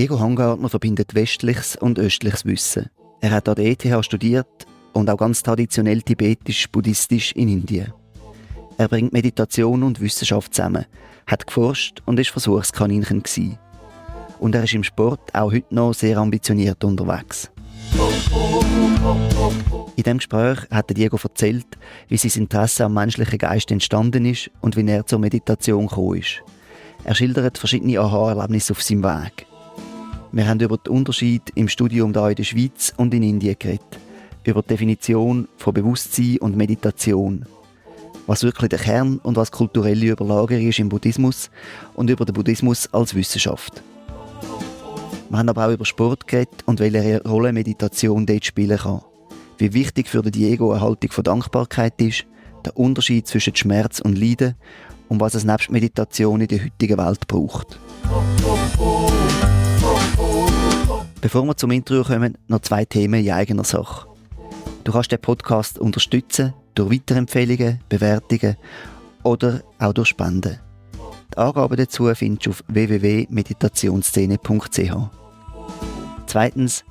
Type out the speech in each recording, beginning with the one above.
Diego Hangartner verbindet westliches und östliches Wissen. Er hat an der ETH studiert und auch ganz traditionell tibetisch-buddhistisch in Indien. Er bringt Meditation und Wissenschaft zusammen, hat geforscht und ist Versuchskaninchen gewesen. Und er ist im Sport auch heute noch sehr ambitioniert unterwegs. In diesem Gespräch hat Diego erzählt, wie sein Interesse am menschlichen Geist entstanden ist und wie er zur Meditation gekommen ist. Er schildert verschiedene Aha-Erlebnisse auf seinem Weg. Wir haben über den Unterschied im Studium hier in der Schweiz und in Indien geredet. Über die Definition von Bewusstsein und Meditation. Was wirklich der Kern und was kulturelle Überlagerung ist im Buddhismus und über den Buddhismus als Wissenschaft. Wir haben aber auch über Sport geredet und welche Rolle Meditation dort spielen kann. Wie wichtig für den Diego eine Haltung von Dankbarkeit ist, der Unterschied zwischen Schmerz und Leiden und was es nebst Meditation in der heutigen Welt braucht. Bevor wir zum Intro kommen, noch 2 Themen in eigener Sache. Du kannst den Podcast unterstützen durch Weiterempfehlungen, Bewertungen oder auch durch Spenden. Die Angaben dazu findest du auf www.meditationsszene.ch. Zweitens,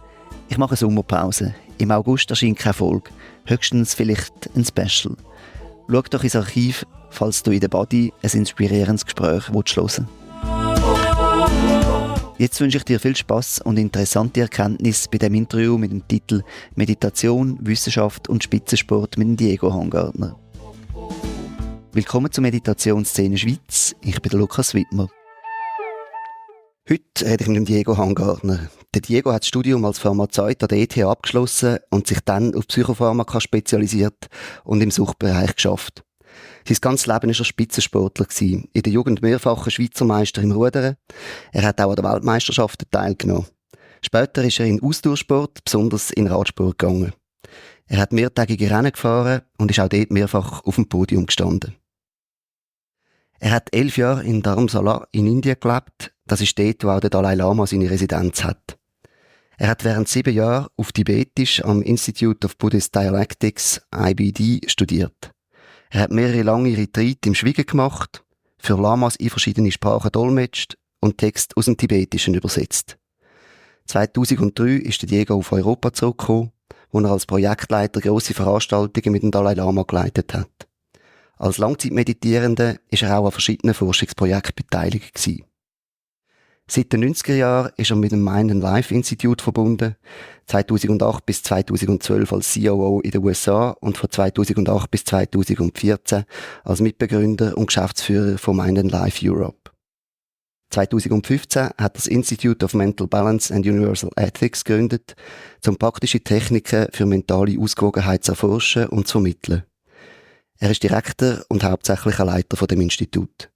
ich mache eine Sommerpause. Im August erscheint keine Folge, höchstens vielleicht ein Special. Schau doch ins Archiv, falls du in der Body ein inspirierendes Gespräch hören willst. Jetzt wünsche ich dir viel Spass und interessante Erkenntnisse bei dem Interview mit dem Titel «Meditation, Wissenschaft und Spitzensport» mit Diego Hangartner. Willkommen zur Meditationsszene Schweiz. Ich bin der Lukas Wittmer. Heute rede ich mit dem Diego Hangartner. Der Diego hat das Studium als Pharmazeut an der ETH abgeschlossen und sich dann auf Psychopharmaka spezialisiert und im Suchtbereich geschafft. Sein ganzes Leben war er Spitzensportler gewesen. In der Jugend mehrfacher Schweizer Meister im Rudern. Er hat auch an der Weltmeisterschaften teilgenommen. Später ist er in Ausdauersport, besonders in Radsport gegangen. Er hat mehrtägige Rennen gefahren und ist auch dort mehrfach auf dem Podium gestanden. Er hat 11 Jahre in Dharamsala in Indien gelebt. Das ist dort, wo auch der Dalai Lama seine Residenz hat. Er hat während 7 Jahren auf Tibetisch am Institute of Buddhist Dialectics, IBD, studiert. Er hat mehrere lange Retreats im Schweigen gemacht, für Lamas in verschiedene Sprachen dolmetscht und Text aus dem Tibetischen übersetzt. 2003 ist Diego auf Europa zurückgekommen, wo er als Projektleiter grosse Veranstaltungen mit dem Dalai Lama geleitet hat. Als Langzeitmeditierender ist er auch an verschiedenen Forschungsprojekten beteiligt gewesen. Seit den 90er Jahren ist er mit dem Mind and Life Institute verbunden, 2008 bis 2012 als COO in den USA und von 2008 bis 2014 als Mitbegründer und Geschäftsführer von Mind and Life Europe. 2015 hat er das Institute of Mental Balance and Universal Ethics gegründet, um praktische Techniken für mentale Ausgewogenheit zu erforschen und zu vermitteln. Er ist Direktor und hauptsächlicher Leiter von dem Institut.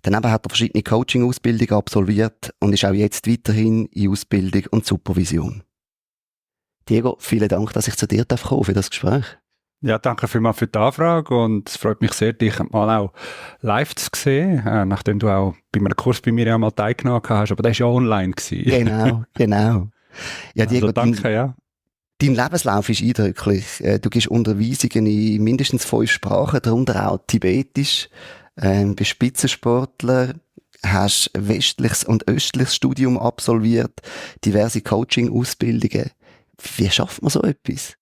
Daneben hat er verschiedene Coaching-Ausbildungen absolviert und ist auch jetzt weiterhin in Ausbildung und Supervision. Diego, vielen Dank, dass ich zu dir kommen darf für das Gespräch. Ja, danke vielmals für die Anfrage und es freut mich sehr, dich mal auch live zu sehen, nachdem du auch bei einem Kurs bei mir ja mal teilgenommen hast, aber der war ja online gewesen. Genau. Ja, Diego, also danke, ja. Dein Lebenslauf ist eindrücklich. Du gibst Unterweisungen in mindestens 5 Sprachen, darunter auch Tibetisch. Bist Spitzensportler, hast westliches und östliches Studium absolviert, diverse Coaching-Ausbildungen. Wie schafft man so etwas?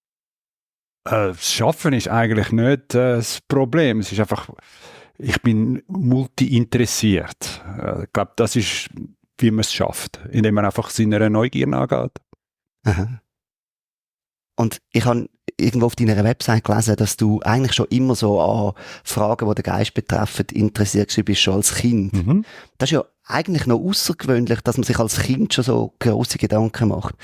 Das Schaffen ist eigentlich nicht das Problem. Es ist einfach, ich bin multi-interessiert. Ich glaube, das ist, wie man es schafft, indem man einfach seiner Neugier nachgeht. Aha. Und ich habe irgendwo auf deiner Website gelesen, dass du eigentlich schon immer so an Fragen, die den Geist betreffen, interessiert bist, schon als Kind. Mhm. Das ist ja eigentlich noch außergewöhnlich, dass man sich als Kind schon so grosse Gedanken macht.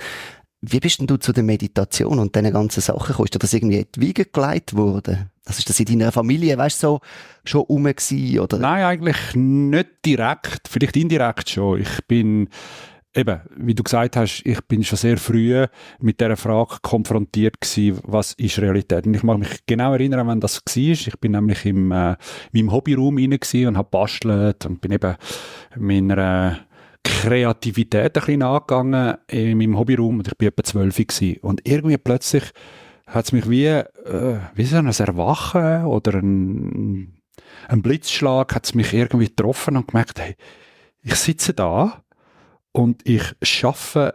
Wie bist denn du zu der Meditation und diesen ganzen Sachen gekommen? Ist dir das irgendwie in die Wiege gelegt worden? Also ist das in deiner Familie, weißt du, so schon rum gewesen, oder? Nein, eigentlich nicht direkt, vielleicht indirekt schon. Ich bin eben, wie du gesagt hast, ich bin schon sehr früh mit dieser Frage konfrontiert gewesen, was ist Realität? Und ich mag mich genau erinnern, wann das war. Ich bin nämlich in meinem Hobbyraum rein gewesen und habe bastelt und bin eben meiner Kreativität ein bisschen angegangen in meinem Hobbyraum und ich bin etwa 12 gewesen. Und irgendwie plötzlich hat es mich wie so ein Erwachen oder ein Blitzschlag hat es mich irgendwie getroffen und gemerkt, hey, ich sitze da und ich schaffe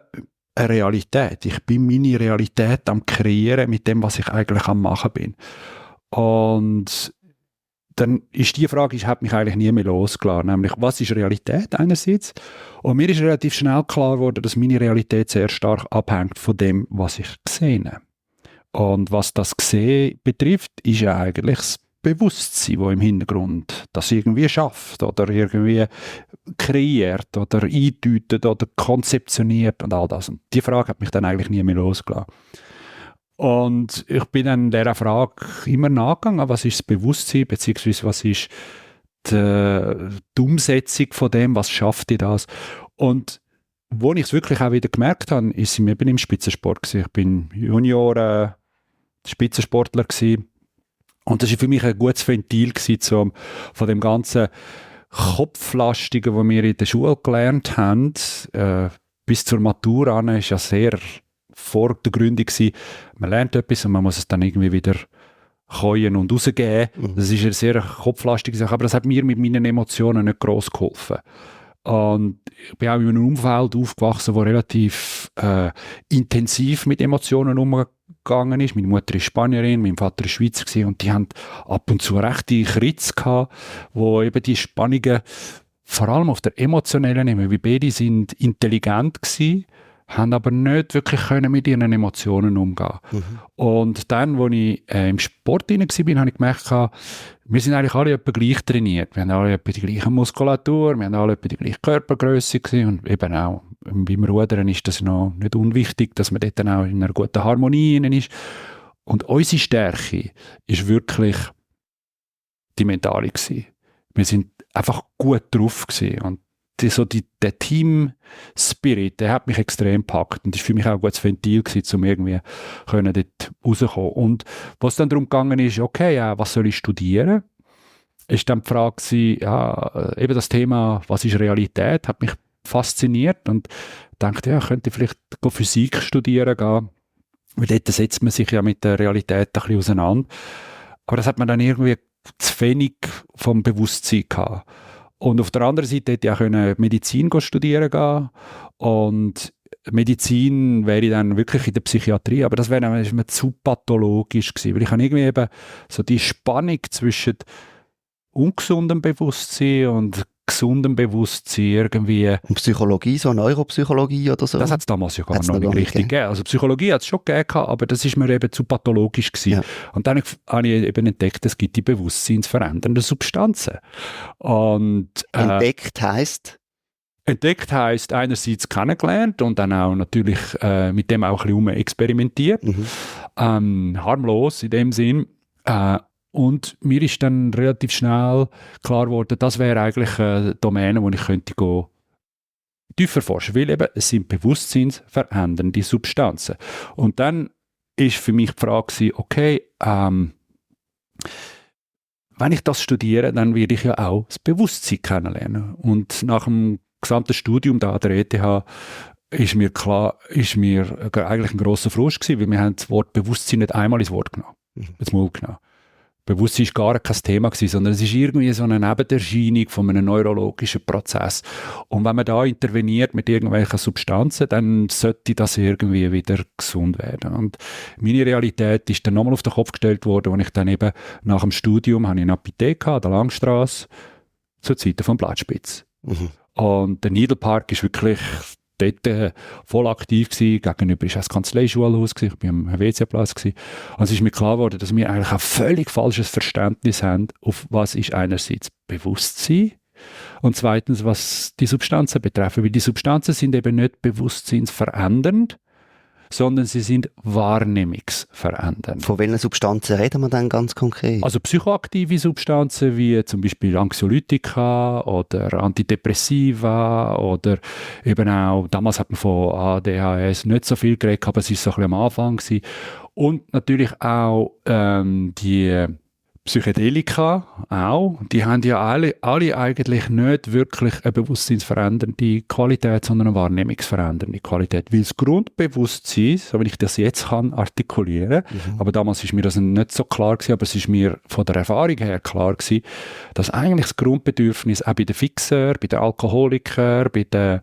eine Realität. Ich bin meine Realität am Kreieren mit dem, was ich eigentlich am Machen bin. Und dann ist die Frage, hat mich eigentlich nie mehr losgelassen, nämlich, was ist Realität einerseits? Und mir ist relativ schnell klar geworden, dass meine Realität sehr stark abhängt von dem, was ich sehe. Und was das Sehen betrifft, ist ja eigentlich das Bewusstsein, das im Hintergrund das irgendwie schafft oder irgendwie kreiert oder eindeutet oder konzeptioniert und all das. Und die Frage hat mich dann eigentlich nie mehr losgelassen. Und ich bin dann dieser Frage immer nachgegangen, was ist das Bewusstsein, beziehungsweise was ist die Umsetzung von dem, was schafft ich das? Und wo ich es wirklich auch wieder gemerkt habe, ist eben im Spitzensport gewesen. Ich bin Junior Spitzensportler gewesen. Und das war für mich ein gutes Ventil gewesen, von dem ganzen Kopflastigen, was wir in der Schule gelernt haben, bis zur Matura an, ist ja sehr vor der Gründung gewesen. Man lernt etwas und man muss es dann irgendwie wieder käuen und rausgeben. Das ist eine sehr kopflastige Sache, aber das hat mir mit meinen Emotionen nicht gross geholfen. Und ich bin auch in einem Umfeld aufgewachsen, das relativ intensiv mit Emotionen umgegangen ist. Meine Mutter ist Spanierin, mein Vater ist Schweizer gewesen, und die haben ab und zu rechte Kritz gehabt, wo eben die Spannungen vor allem auf der emotionellen Ebene, wie beide sind intelligent gewesen, haben aber nicht wirklich können mit ihren Emotionen umgehen. Und dann, als ich im Sport drin war, habe ich gemerkt, wir sind eigentlich alle etwa gleich trainiert. Wir haben alle etwa die gleiche Muskulatur, wir haben alle etwa die gleiche Körpergröße gewesen. Und eben auch beim Rudern ist das noch nicht unwichtig, dass man dort dann auch in einer guten Harmonie ist. Und unsere Stärke ist wirklich die mentale gewesen. Wir sind einfach gut drauf gewesen. Und der Team-Spirit, der hat mich extrem gepackt und das war für mich auch ein gutes Ventil gewesen, um irgendwie dort rauszukommen. Und was dann darum gegangen ist, okay, was soll ich studieren? Ist dann die Frage gewesen, eben das Thema, was ist Realität, hat mich fasziniert und dachte, könnte ich vielleicht Physik studieren gehen, weil dort setzt man sich ja mit der Realität ein bisschen auseinander. Aber das hat man dann irgendwie zu wenig vom Bewusstsein gehabt. Und auf der anderen Seite hätte ich auch Medizin studieren gehen. Und Medizin wäre dann wirklich in der Psychiatrie, aber das wäre mir zu pathologisch gewesen, weil ich habe irgendwie eben so die Spannung zwischen ungesundem Bewusstsein und gesundem Bewusstsein irgendwie. Und Psychologie, so Neuropsychologie oder so? Das hat es damals ja gar noch nicht richtig gegeben. Also Psychologie hat es schon gegeben, aber das ist mir eben zu pathologisch gewesen. Ja. Und dann habe ich eben entdeckt, es gibt die bewusstseinsverändernde Substanzen. Und, entdeckt heisst? Entdeckt heisst einerseits kennengelernt und dann auch natürlich mit dem auch ein bisschen experimentiert. Harmlos in dem Sinn. Und mir ist dann relativ schnell klar geworden, das wäre eigentlich eine Domäne, wo ich könnte tiefer forschen, weil eben es sind bewusstseinsverändernde Substanzen. Und dann ist für mich die Frage, okay, wenn ich das studiere, dann werde ich ja auch das Bewusstsein kennenlernen. Und nach dem gesamten Studium da an der ETH ist mir eigentlich ein grosser Frust gewesen, weil wir haben das Wort Bewusstsein nicht einmal ins Wort genommen, ins Maul genommen. Bewusstsein war gar kein Thema gewesen, sondern es ist irgendwie so eine Nebenerscheinung von einem neurologischen Prozess. Und wenn man da interveniert mit irgendwelchen Substanzen, dann sollte das irgendwie wieder gesund werden. Und meine Realität ist dann nochmal auf den Kopf gestellt worden, als ich dann eben nach dem Studium habe ich eine Apotheke an der Langstrasse zur Zeit vom Blattspitz. Und der Needle Park ist wirklich dort voll aktiv gewesen. Gegenüber war das Kanzleischulhaus, ich war am WC-Platz. Und es ist mir klar geworden, dass wir eigentlich ein völlig falsches Verständnis haben, auf was ist einerseits Bewusstsein und zweitens, was die Substanzen betreffen. Weil die Substanzen sind eben nicht bewusstseinsverändernd, sondern sie sind wahrnehmungsverändernd. Von welchen Substanzen reden wir dann ganz konkret? Also psychoaktive Substanzen wie zum Beispiel Anxiolytika oder Antidepressiva oder eben auch, damals hat man von ADHS nicht so viel geredet, aber es war so ein bisschen am Anfang gewesen. Und natürlich auch die Psychedelika auch, die haben ja alle eigentlich nicht wirklich eine bewusstseinsverändernde Qualität, sondern eine wahrnehmungsverändernde Qualität. Weil das Grundbewusstsein, so wie ich das jetzt kann artikulieren, aber damals ist mir das nicht so klar gewesen, aber es ist mir von der Erfahrung her klar gewesen, dass eigentlich das Grundbedürfnis auch bei den Fixern, bei den Alkoholikern, bei den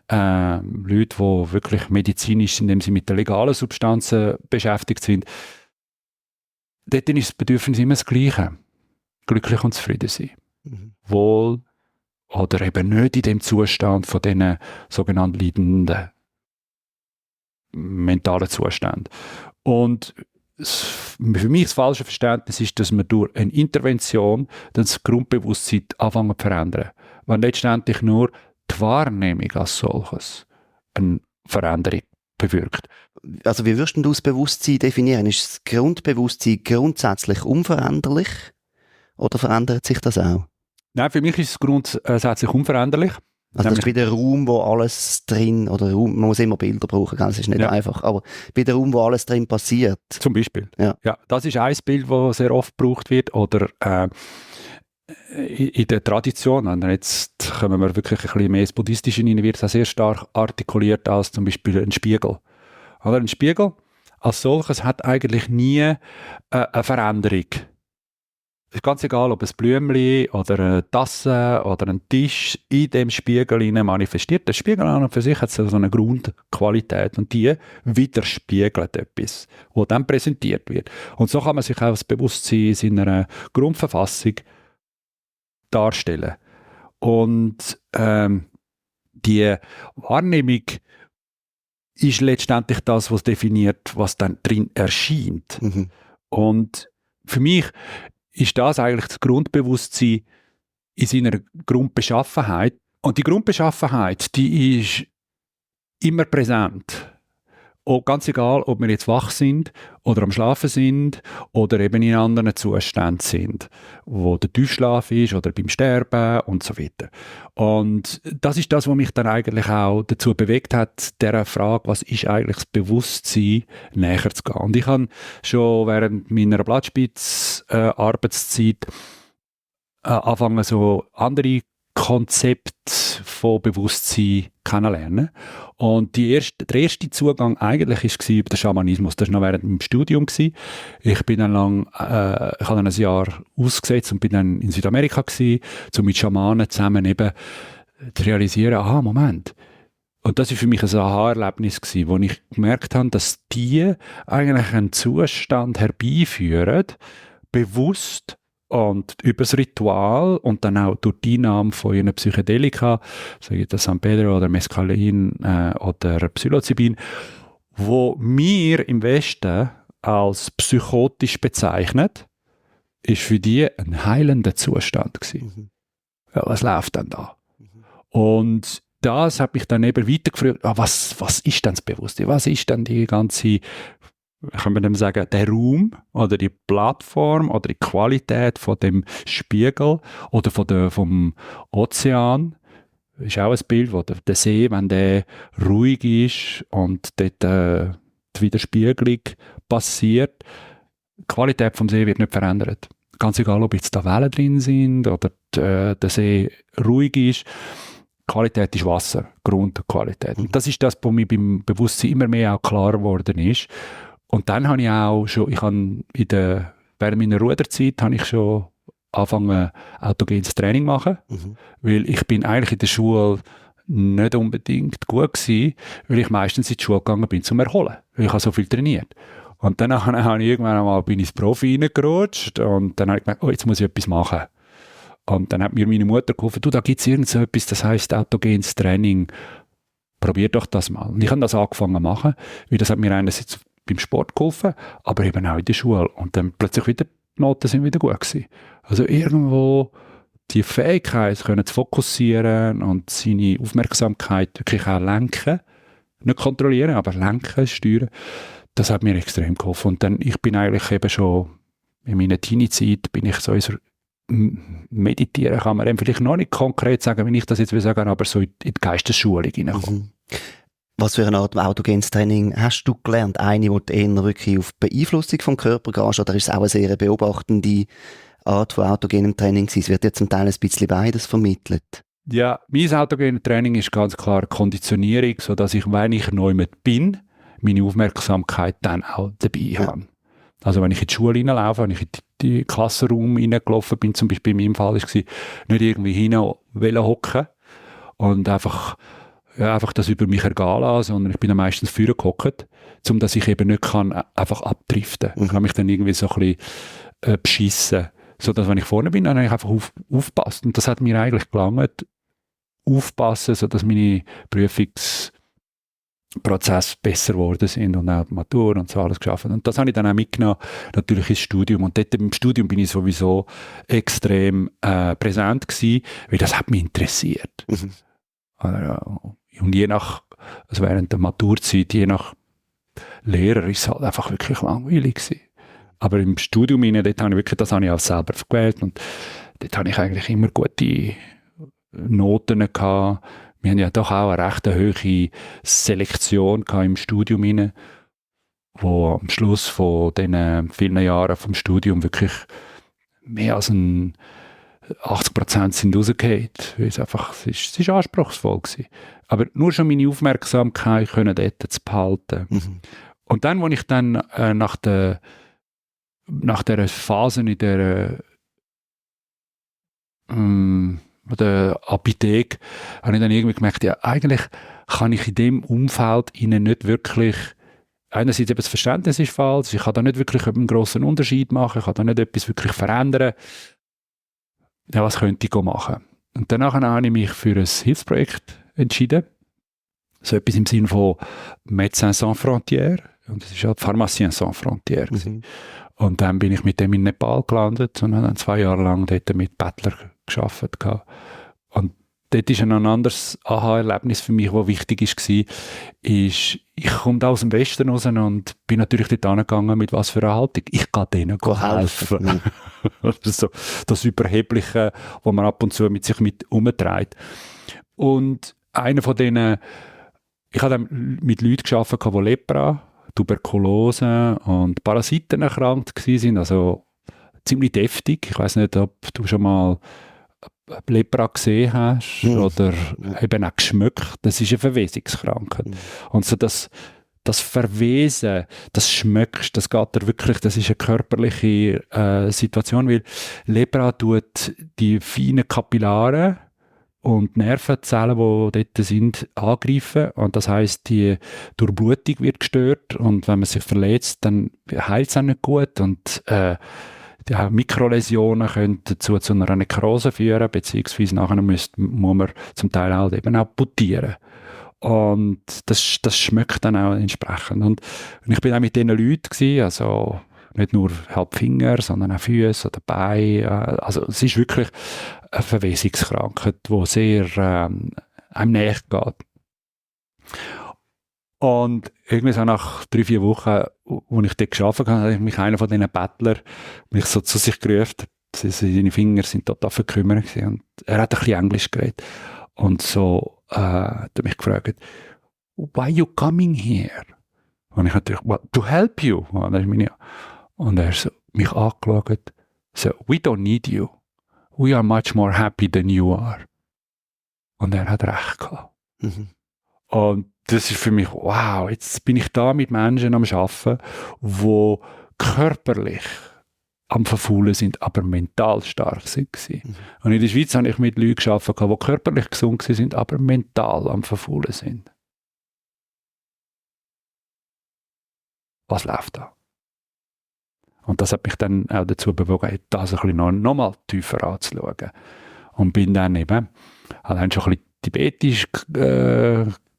Leuten, die wirklich medizinisch, indem sie mit den legalen Substanzen beschäftigt sind, dort ist das Bedürfnis immer das Gleiche. Glücklich und zufrieden sein. Wohl oder eben nicht in dem Zustand von diesen sogenannten leidenden mentalen Zuständen. Und für mich das falsche Verständnis ist, dass man durch eine Intervention das Grundbewusstsein anfangen zu verändern. Wenn letztendlich nur die Wahrnehmung als solches eine Veränderung bewirkt. Also wie würdest du das Bewusstsein definieren? Ist das Grundbewusstsein grundsätzlich unveränderlich oder verändert sich das auch? Nein, für mich ist es grundsätzlich unveränderlich. Also das ist wie der Raum, wo alles drin, oder Raum, man muss immer Bilder brauchen, das ist nicht einfach, aber wie der Raum, wo alles drin passiert. Zum Beispiel. Ja, das ist ein Bild, das sehr oft gebraucht wird, oder in der Tradition, und jetzt kommen wir wirklich ein bisschen mehr ins Buddhistische hinein, wird es auch sehr stark artikuliert als zum Beispiel ein Spiegel. Oder ein Spiegel als solches hat eigentlich nie eine Veränderung. Es ist ganz egal, ob ein Blümchen oder eine Tasse oder ein Tisch in dem Spiegel manifestiert. Der Spiegel an und für sich hat so eine Grundqualität und die widerspiegelt etwas, das dann präsentiert wird. Und so kann man sich auch das Bewusstsein in seiner Grundverfassung darstellen. Und die Wahrnehmung ist letztendlich das, was definiert, was dann drin erscheint. Und für mich ist das eigentlich das Grundbewusstsein in seiner Grundbeschaffenheit. Und die Grundbeschaffenheit, die ist immer präsent. Und ganz egal, ob wir jetzt wach sind oder am Schlafen sind oder eben in anderen Zuständen sind, wo der Tiefschlaf ist oder beim Sterben und so weiter. Und das ist das, was mich dann eigentlich auch dazu bewegt hat, dieser Frage, was ist eigentlich das Bewusstsein, näher zu gehen. Und ich habe schon während meiner Blattspitz-Arbeitszeit angefangen, so andere Konzepte von Bewusstsein kennenlernen. Und der erste Zugang eigentlich war über den Schamanismus. Das war noch während dem Studium. Ich bin dann ich habe dann ein Jahr ausgesetzt und bin dann in Südamerika gewesen, um mit Schamanen zusammen eben zu realisieren, Moment. Und das war für mich ein Aha-Erlebnis gewesen, wo ich gemerkt habe, dass die eigentlich einen Zustand herbeiführen, bewusst und über das Ritual und dann auch durch die Einnahme von ihren Psychedelika, sage ich das San Pedro oder Mescalin oder Psilocybin, wo wir im Westen als psychotisch bezeichnet, ist für die ein heilender Zustand gewesen. Ja, was läuft denn da? Und das hat mich dann eben weitergefragt, was ist denn das Bewusstsein? Was ist denn die ganze, kann man dem sagen, der Raum oder die Plattform oder die Qualität von dem Spiegel oder vom Ozean? Das ist auch ein Bild, wo der See, wenn der ruhig ist und dort die Widerspiegelung passiert, die Qualität vom See wird nicht verändert. Ganz egal, ob jetzt da Wellen drin sind oder der See ruhig ist. Qualität ist Wasser, Grundqualität. Und das ist das, was mir beim Bewusstsein immer mehr auch klar geworden ist. Und dann habe ich auch schon, während meiner Ruderzeit habe ich schon angefangen, autogenes Training zu machen, weil ich bin eigentlich in der Schule nicht unbedingt gut gewesen, weil ich meistens in die Schule gegangen bin zum Erholen, weil ich habe so viel trainiert. Und dann habe ich irgendwann einmal bin ich ins Profi reingerutscht und dann habe ich gemerkt, jetzt muss ich etwas machen. Und dann hat mir meine Mutter geholfen, da gibt es irgend so etwas, das heisst autogenes Training, probier doch das mal. Und ich habe das angefangen zu machen, weil das hat mir einerseits beim Sport geholfen, aber eben auch in der Schule. Und dann plötzlich wieder, die Noten sind wieder gut gewesen. Also irgendwo die Fähigkeit können zu fokussieren und seine Aufmerksamkeit wirklich auch lenken, nicht kontrollieren, aber lenken, steuern, das hat mir extrem geholfen. Und dann, ich bin eigentlich eben schon in meiner Teenie-Zeit, bin ich so in so meditieren, kann man vielleicht noch nicht konkret sagen, wenn ich das jetzt will sagen, aber so in die Geistesschulung hineinkommen. Was für eine Art autogenes Training hast du gelernt? Eine, wo du eher wirklich auf Beeinflussung vom Körper gehst, oder ist es auch eine sehr beobachtende Art von autogenem Training gewesen? Es wird ja zum Teil ein bisschen beides vermittelt. Ja, mein autogenes Training ist ganz klar Konditionierung, sodass ich, wenn ich neu mit bin, meine Aufmerksamkeit dann auch dabei habe. Also wenn ich in die Schule reinlaufe, wenn ich in den Klassenraum reingelaufen bin, zum Beispiel in meinem Fall war es, nicht irgendwie hocken und einfach das über mich ergehen lassen, sondern ich bin dann meistens vorne gehockt, um dass ich eben nicht kann, einfach abdriften. Ich kann mich dann irgendwie so ein bisschen beschissen, sodass, wenn ich vorne bin, dann habe ich einfach aufgepasst. Und das hat mir eigentlich gelangt, aufpassen, sodass meine Prüfungsprozesse besser geworden sind und auch die Matur und so alles geschafft. Und das habe ich dann auch mitgenommen, natürlich ins Studium. Und dort im Studium bin ich sowieso extrem präsent gewesen, weil das hat mich interessiert. Und also während der Maturzeit, je nach Lehrer, ist es halt einfach wirklich langweilig gewesen. Aber im Studium, das habe ich auch selber gewählt und dort habe ich eigentlich immer gute Noten gehabt. Wir haben ja doch auch eine recht hohe Selektion gehabt im Studium rein, wo am Schluss von diesen vielen Jahren vom Studium wirklich mehr als 80% sind rausgefallen. Es ist anspruchsvoll gewesen. Aber nur schon meine Aufmerksamkeit können dort zu behalten. Und dann, als ich dann nach dieser Phase in der Apotheke, habe ich dann irgendwie gemerkt, ja, eigentlich kann ich in dem Umfeld ihnen nicht wirklich, einerseits eben das Verständnis ist falsch, ich kann da nicht wirklich einen grossen Unterschied machen, ich kann da nicht etwas wirklich verändern. Ja, was könnte ich machen? Und danach habe ich mich für ein Hilfsprojekt entschieden. So etwas im Sinne von Médecins Sans Frontières. Und das ist halt Pharmaciens Sans Frontières. Und dann bin ich mit dem in Nepal gelandet und habe dann 2 Jahre lang dort mit Bettler gearbeitet. Und dort ist ein anderes Aha-Erlebnis für mich, das wichtig war, ich komme da aus dem Westen raus und bin natürlich dort angegangen, mit was für einer Haltung. Ich kann denen helfen. Das ist so das Überhebliche, was man ab und zu mit sich umtreibt. Und einer von denen, ich habe dann mit Leuten gearbeitet, die Lepra, Tuberkulose und Parasiten erkrankt waren, also ziemlich deftig. Ich weiß nicht, ob du schon mal Lepra gesehen hast oder eben auch geschmückt. Das ist eine Verwesungskrankheit. Und so das Verwesen, das Schmöckst, das geht da wirklich, das ist eine körperliche Situation, weil Lepra tut die feinen Kapillare und Nervenzellen, die dort sind, angreifen. Und das heisst, die Durchblutung wird gestört. Und wenn man sich verletzt, dann heilt es auch nicht gut. Und die Mikroläsionen können dazu zu einer Nekrose führen, beziehungsweise nachher muss man zum Teil halt eben auch amputieren. Und das schmeckt dann auch entsprechend. Und ich bin auch mit diesen Leuten gewesen, also nicht nur halb Finger, sondern auch Füße oder Beine. Also es ist wirklich eine Verwesungskrankheit, die sehr einem näher geht. Und irgendwie so nach 3-4 Wochen, als ich dort gearbeitet habe, hat mich einer von diesen Bettlern mich so zu sich gerufen. Seine Finger sind total verkümmert gewesen. Und er hat ein bisschen Englisch geredet. Und so hat er mich gefragt, why are you coming here? Und ich natürlich, well, to help you. Und er so mich angeschaut, so, we don't need you. We are much more happy than you are. Und er hat recht gehabt. Und das ist für mich, wow, jetzt bin ich da mit Menschen am Arbeiten, die körperlich am Verfaulen sind, aber mental stark sind. Und in der Schweiz habe ich mit Leuten gearbeitet, die körperlich gesund sind, aber mental am Verfaulen sind. Was läuft da? Und das hat mich dann auch dazu bewogen, das ein bisschen noch mal tiefer anzuschauen. Und bin dann eben, allein schon ein bisschen tibetisch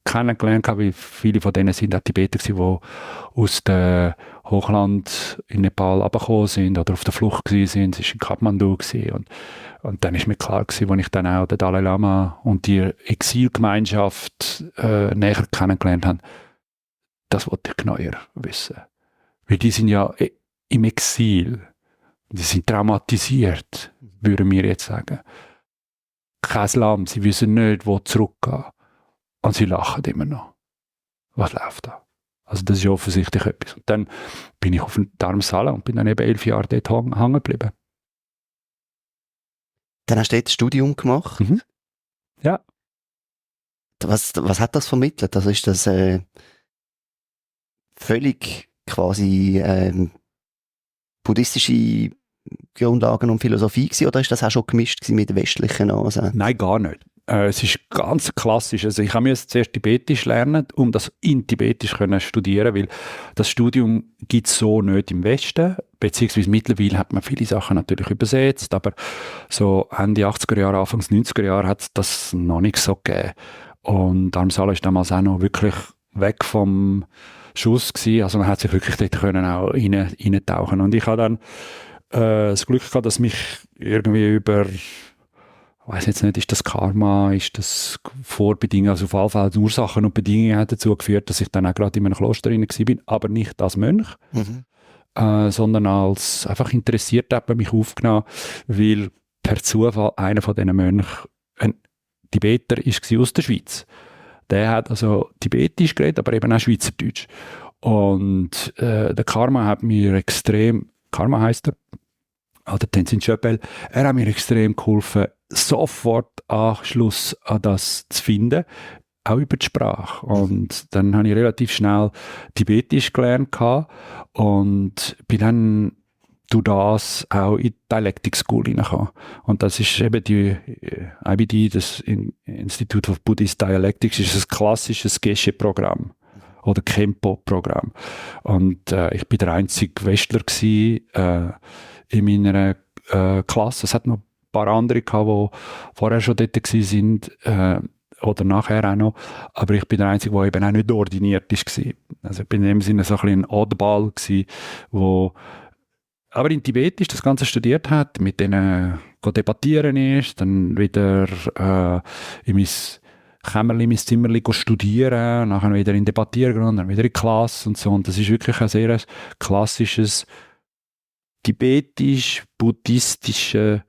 kennengelernt, weil viele von denen sind auch Tibeter gewesen, die aus dem Hochland in Nepal runtergekommen sind oder auf der Flucht gewesen sind. Es war in Kathmandu gewesen. Und dann ist mir klar gewesen, als ich dann auch den Dalai Lama und die Exilgemeinschaft näher kennengelernt habe, das wollte ich genauer wissen. Weil die sind ja im Exil. Die sind traumatisiert, würden wir jetzt sagen. Kein Land, sie wissen nicht, wo zurückgehen. Und sie lachen immer noch. was läuft da? Also das ist offensichtlich etwas. Und dann bin ich auf den Darmsaal und bin dann eben 11 Jahre dort hängen geblieben. Dann hast du dort ein Studium gemacht. Mhm. Ja. Was hat das vermittelt? Also ist das völlig quasi buddhistische Grundlagen und Philosophie gewesen, oder ist das auch schon gemischt gewesen mit westlichen Ansätzen? Nein, gar nicht. Es ist ganz klassisch. Also ich habe zuerst Tibetisch lernen, um das in Tibetisch können studieren, weil das Studium gibt es so nicht im Westen, beziehungsweise mittlerweile hat man viele Sachen natürlich übersetzt, aber so Ende 80er Jahre, Anfangs 90er Jahre hat es das noch nicht so gegeben. Und Dharamsala ist damals auch noch wirklich weg vom Schuss gewesen. Also man hat sich wirklich dort können auch reintauchen. Und ich habe dann das Glück gehabt, dass mich irgendwie über, ich weiß jetzt nicht, ist das Karma, ist das Vorbedingungen, also auf jeden Fall die Ursachen und Bedingungen haben dazu geführt, dass ich dann auch gerade in einem Kloster rein war, aber nicht als Mönch, sondern als einfach interessiert hat man mich aufgenommen, weil per Zufall einer von diesen Mönchen ein Tibeter war aus der Schweiz. Der hat also Tibetisch geredet, aber eben auch Schweizerdeutsch. Und der Karma hat mir extrem, Karma heisst er, oder Tenzin Chöpel, er hat mir extrem geholfen, sofort Anschluss an das zu finden, auch über die Sprache. Und dann habe ich relativ schnell Tibetisch gelernt und bin dann durch das auch in die Dialectic School hineingekommen. Und das ist eben die IBD, das Institute of Buddhist Dialectics, ist ein klassisches Geshe-Programm oder Kempo-Programm. Und ich bin der einzige Westler gewesen, in meiner Klasse. Es hat noch ein paar andere gehabt, die vorher schon dort waren, oder nachher auch noch. Aber ich bin der Einzige, der eben auch nicht ordiniert war. Also ich bin in dem Sinne so ein bisschen ein Oddball gewesen, wo aber in Tibetisch das Ganze studiert hat, mit denen debattieren ist, dann wieder in mein Kämmerli, mein Zimmerli studieren, nachher wieder in Debattieren und dann wieder in die Klasse und so. Und das ist wirklich ein sehr klassisches tibetisch-buddhistisches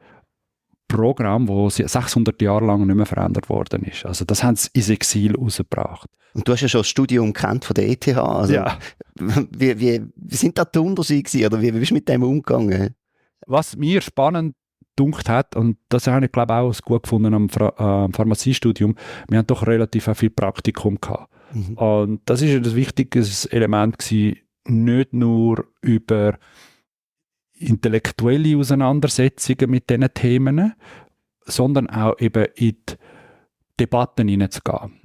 Programm, das 600 Jahre lang nicht mehr verändert worden ist. Also das haben sie ins Exil rausgebracht. Und du hast ja schon das Studium kennt von der ETH. Also, ja. Wie sind da die Unterschiede gewesen, oder wie bist du mit dem umgegangen? Was mir spannend gedunkt hat, und das habe ich glaube auch gut gefunden am Pharmaziestudium, wir haben doch relativ viel Praktikum gehabt. Und das ist ein wichtiges Element gewesen, nicht nur über intellektuelle Auseinandersetzungen mit diesen Themen, sondern auch eben in die Debatten hineinzugehen.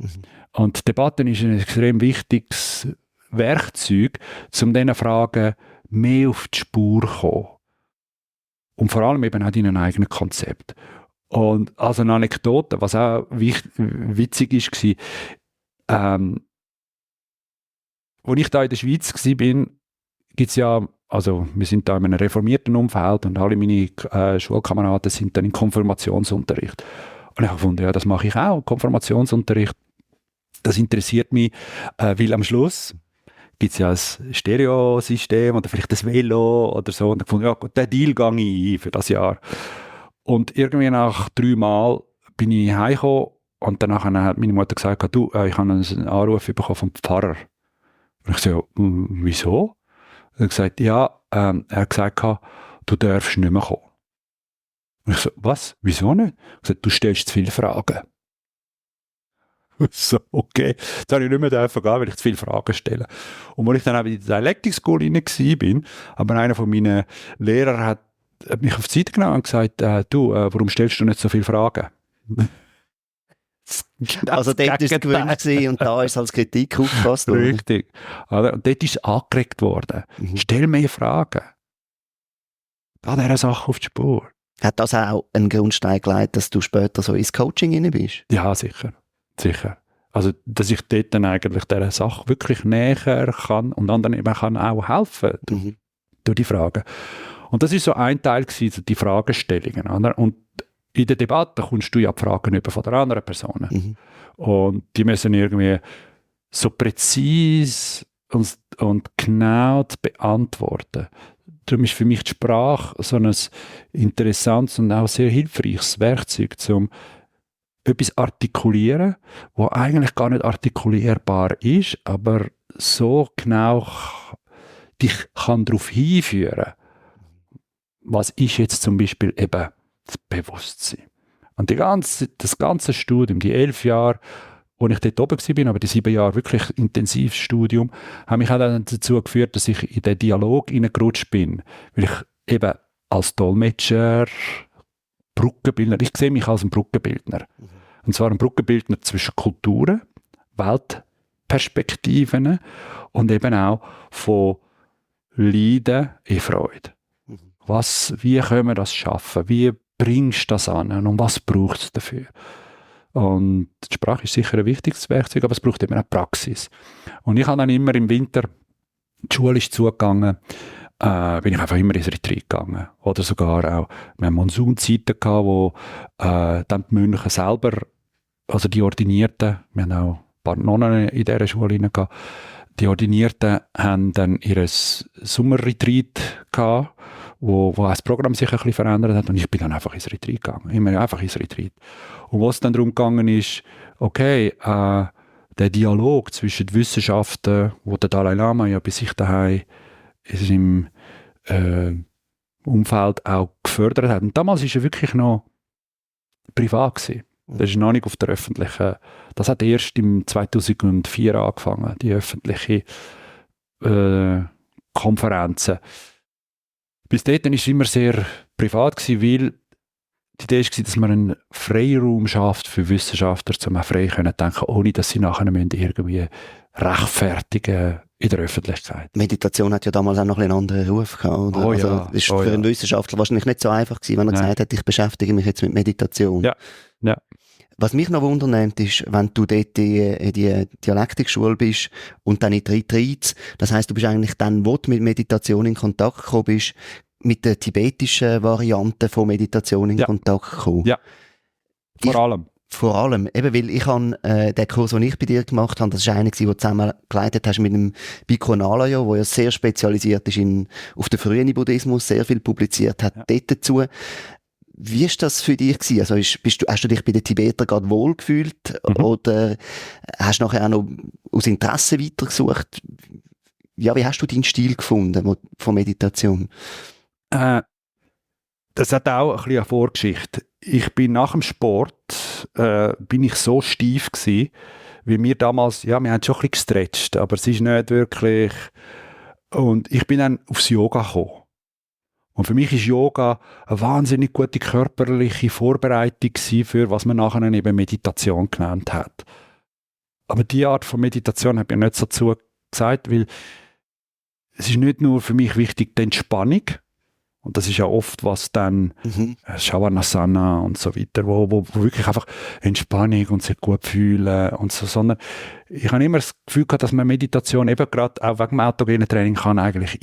Und Debatten ist ein extrem wichtiges Werkzeug, um diesen Fragen mehr auf die Spur zu kommen. Und vor allem eben auch in einem eigenen Konzept. Und also eine Anekdote, was auch witzig ist, als ich da in der Schweiz war, gibt es ja, also wir sind da in einem reformierten Umfeld und alle meine Schulkameraden sind dann im Konfirmationsunterricht. Und ich habe gefunden, ja, das mache ich auch, Konfirmationsunterricht. Das interessiert mich, weil am Schluss gibt es ja ein Stereosystem oder vielleicht ein Velo oder so. Und ich fand, ja, den Deal gehe ich ein für das Jahr. Und irgendwie nach 3 Mal bin ich heimgekommen und danach hat meine Mutter gesagt, du, ich habe einen Anruf bekommen vom Pfarrer. Und ich so, wieso? Er hat gesagt, ja, er hat gesagt, du darfst nicht mehr kommen. Und ich so, was? Wieso nicht? Er hat gesagt, du stellst zu viele Fragen. So, okay. Jetzt habe ich nicht mehr gehen, weil ich zu viele Fragen stelle. Und als ich dann auch in die Dialectic School rein war, aber einer von meinen Lehrern hat mich auf die Seite genommen und gesagt, du, warum stellst du nicht so viele Fragen? Also dort war es gewöhnt und da ist es als Kritik aufgefasst worden. Richtig. Und dort ist es angeregt worden. Stell mehr Fragen. Geh dieser Sache auf die Spur. Hat das auch einen Grundstein gelegt, dass du später so ins Coaching rein bist? Ja, sicher. Sicher. Also, dass ich dort dann eigentlich dieser Sache wirklich näher kann und anderen eben kann auch helfen durch die Fragen. Und das ist so ein Teil gewesen, die Fragestellungen. Oder? Und in der Debatte kommst du ja die Fragen über von der anderen Person. Und die müssen irgendwie so präzise und genau zu beantworten. Darum ist für mich die Sprache so ein interessantes und auch sehr hilfreiches Werkzeug, um etwas artikulieren, was eigentlich gar nicht artikulierbar ist, aber so genau dich kann darauf hinführen, was ist jetzt zum Beispiel eben das Bewusstsein. Und das ganze Studium, die 11 Jahre, wo ich dort oben war, aber die 7 Jahre wirklich intensives Studium, haben mich auch dann dazu geführt, dass ich in den Dialog hineingerutscht bin. Weil ich eben als Dolmetscher, Brückenbildner, ich sehe mich als ein Brückenbildner. Und zwar ein Brückenbildner zwischen Kulturen, Weltperspektiven und eben auch von Leiden in Freude. Wie können wir das schaffen? Wie bringst du das an? Und was braucht es dafür? Und die Sprache ist sicher ein wichtiges Werkzeug, aber es braucht eben auch Praxis. Und ich habe dann immer im Winter, die Schule ist zugegangen, bin ich einfach immer ins Retreat gegangen. Oder sogar auch, wir haben Monsunzeiten gehabt, wo dann die Mönche selber, also die Ordinierten, wir haben auch ein paar Nonnen in dieser Schule gehabt, die Ordinierten haben dann ihr Sommerretreat gehabt, wo auch das Programm sich ein bisschen verändert hat und ich bin dann einfach ins Retreat gegangen. Immer einfach ins Retreat. Und was dann darum gegangen ist, okay, der Dialog zwischen den Wissenschaften, wo der Dalai Lama ja bei sich daheim ist im Umfeld auch gefördert hat. Und damals war er wirklich noch privat gewesen. Das ist noch nicht auf der öffentlichen. Das hat erst im 2004 angefangen, die öffentliche Konferenzen. Bis dahin war es immer sehr privat gewesen, weil die Idee war, dass man einen Freiraum schafft für Wissenschaftler, um auch frei zu denken, ohne dass sie nachher irgendwie rechtfertigen in der Öffentlichkeit. Meditation hat ja damals auch noch einen anderen Ruf gehabt, oder? Oh also, ja, ist für einen Wissenschaftler wahrscheinlich nicht so einfach gewesen, wenn er gesagt hat, ich beschäftige mich jetzt mit Meditation. Ja. Ja. Was mich noch wundernimmt, ist, wenn du dort in die Dialektikschule bist und dann in die Retreats, das heisst, du bist eigentlich dann, wo du mit Meditation in Kontakt gekommen bist, mit der tibetischen Variante von Meditation in Kontakt gekommen. Ja, vor allem. Vor allem, eben weil ich habe den Kurs, den ich bei dir gemacht habe, das war einer, den du zusammen geleitet hast mit dem Bhikkhu Nalayo, der ja sehr spezialisiert ist auf den frühen Buddhismus, sehr viel publiziert hat dort dazu. Wie ist das für dich gewesen? Also hast du dich bei den Tibetern gerade wohl gefühlt oder hast du nachher auch noch aus Interesse weitergesucht? Ja, wie hast du deinen Stil gefunden von Meditation? Das hat auch ein bisschen eine Vorgeschichte. Ich bin nach dem Sport bin ich so steif gewesen, wie wir damals, ja, wir haben schon ein bisschen gestretcht, aber es ist nicht wirklich. Und ich bin dann aufs Yoga gekommen. Und für mich ist Yoga eine wahnsinnig gute körperliche Vorbereitung für was man nachher eben Meditation genannt hat. Aber diese Art von Meditation habe ich nicht so dazu gesagt, weil es ist nicht nur für mich wichtig die Entspannung, und das ist ja oft, was dann Shavasana und so weiter, wo wirklich einfach Entspannung und sich gut fühlen und so, sondern ich habe immer das Gefühl gehabt, dass man Meditation eben gerade auch wegen dem autogenen Training kann eigentlich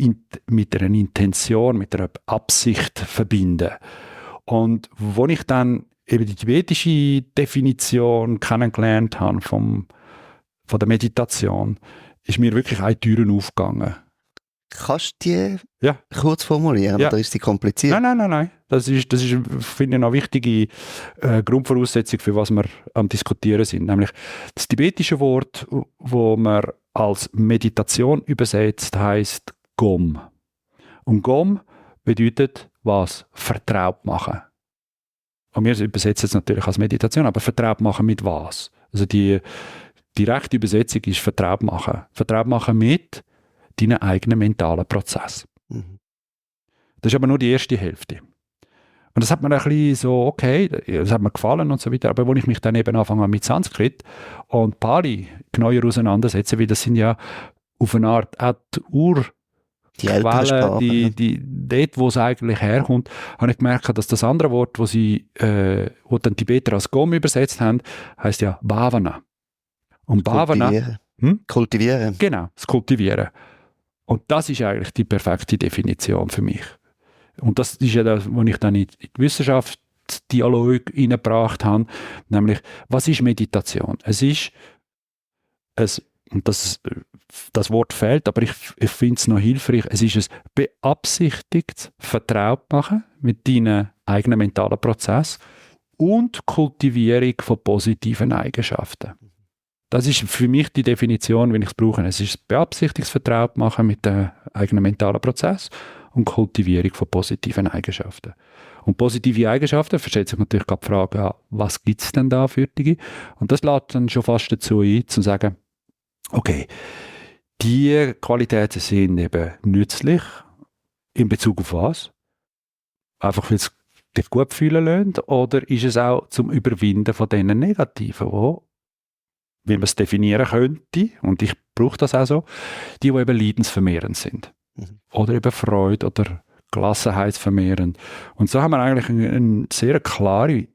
mit einer Intention, mit einer Absicht verbinden. Und wo ich dann eben die tibetische Definition kennengelernt habe von der Meditation, ist mir wirklich eine Türen aufgegangen. Kannst du die kurz formulieren, oder ist sie kompliziert? Nein. Das ist finde ich, eine wichtige Grundvoraussetzung, für was wir am Diskutieren sind. Nämlich das tibetische Wort, wo man als Meditation übersetzt, heisst Gom. Und Gom bedeutet was? Vertraut machen. Und wir übersetzen es natürlich als Meditation, aber vertraut machen mit was? Also die direkte Übersetzung ist vertraut machen. Vertraut machen mit deinen eigenen mentalen Prozess. Das ist aber nur die erste Hälfte. Und das hat mir ein bisschen so, okay, das hat mir gefallen und so weiter, aber als ich mich dann eben anfange mit Sanskrit und Pali genauer auseinandersetze, weil das sind ja auf eine Art auch die Urquellen, dort, wo es eigentlich herkommt, habe ich gemerkt, dass das andere Wort, wo dann Tibeter als Gom übersetzt haben, heisst ja Bhavana. Und Bhavana... Kultivieren. Genau, das Kultivieren. Und das ist eigentlich die perfekte Definition für mich. Und das ist ja das, was ich dann in die Wissenschaftsdialog hineingebracht habe, nämlich, was ist Meditation? Es ist, und das Wort fehlt, aber ich finde es noch hilfreich, es ist ein beabsichtigtes Vertrautmachen mit deinen eigenen mentalen Prozess und Kultivierung von positiven Eigenschaften. Das ist für mich die Definition, wenn ich es brauche. Es ist beabsichtigungsvertraut machen mit dem eigenen mentalen Prozess und Kultivierung von positiven Eigenschaften. Und positive Eigenschaften, versteht sich natürlich gerade die Frage, ja, was gibt es denn da für die? Und das lädt dann schon fast dazu ein, zu sagen, okay, die Qualitäten sind eben nützlich in Bezug auf was? Einfach weil es dich gut fühlen lässt, oder ist es auch zum Überwinden von diesen Negativen, wo, wie man es definieren könnte, und ich brauche das auch so, die eben leidensvermehrend sind. Oder eben Freude oder gelassenheitsvermehrend. Und so haben wir eigentlich ein sehr klares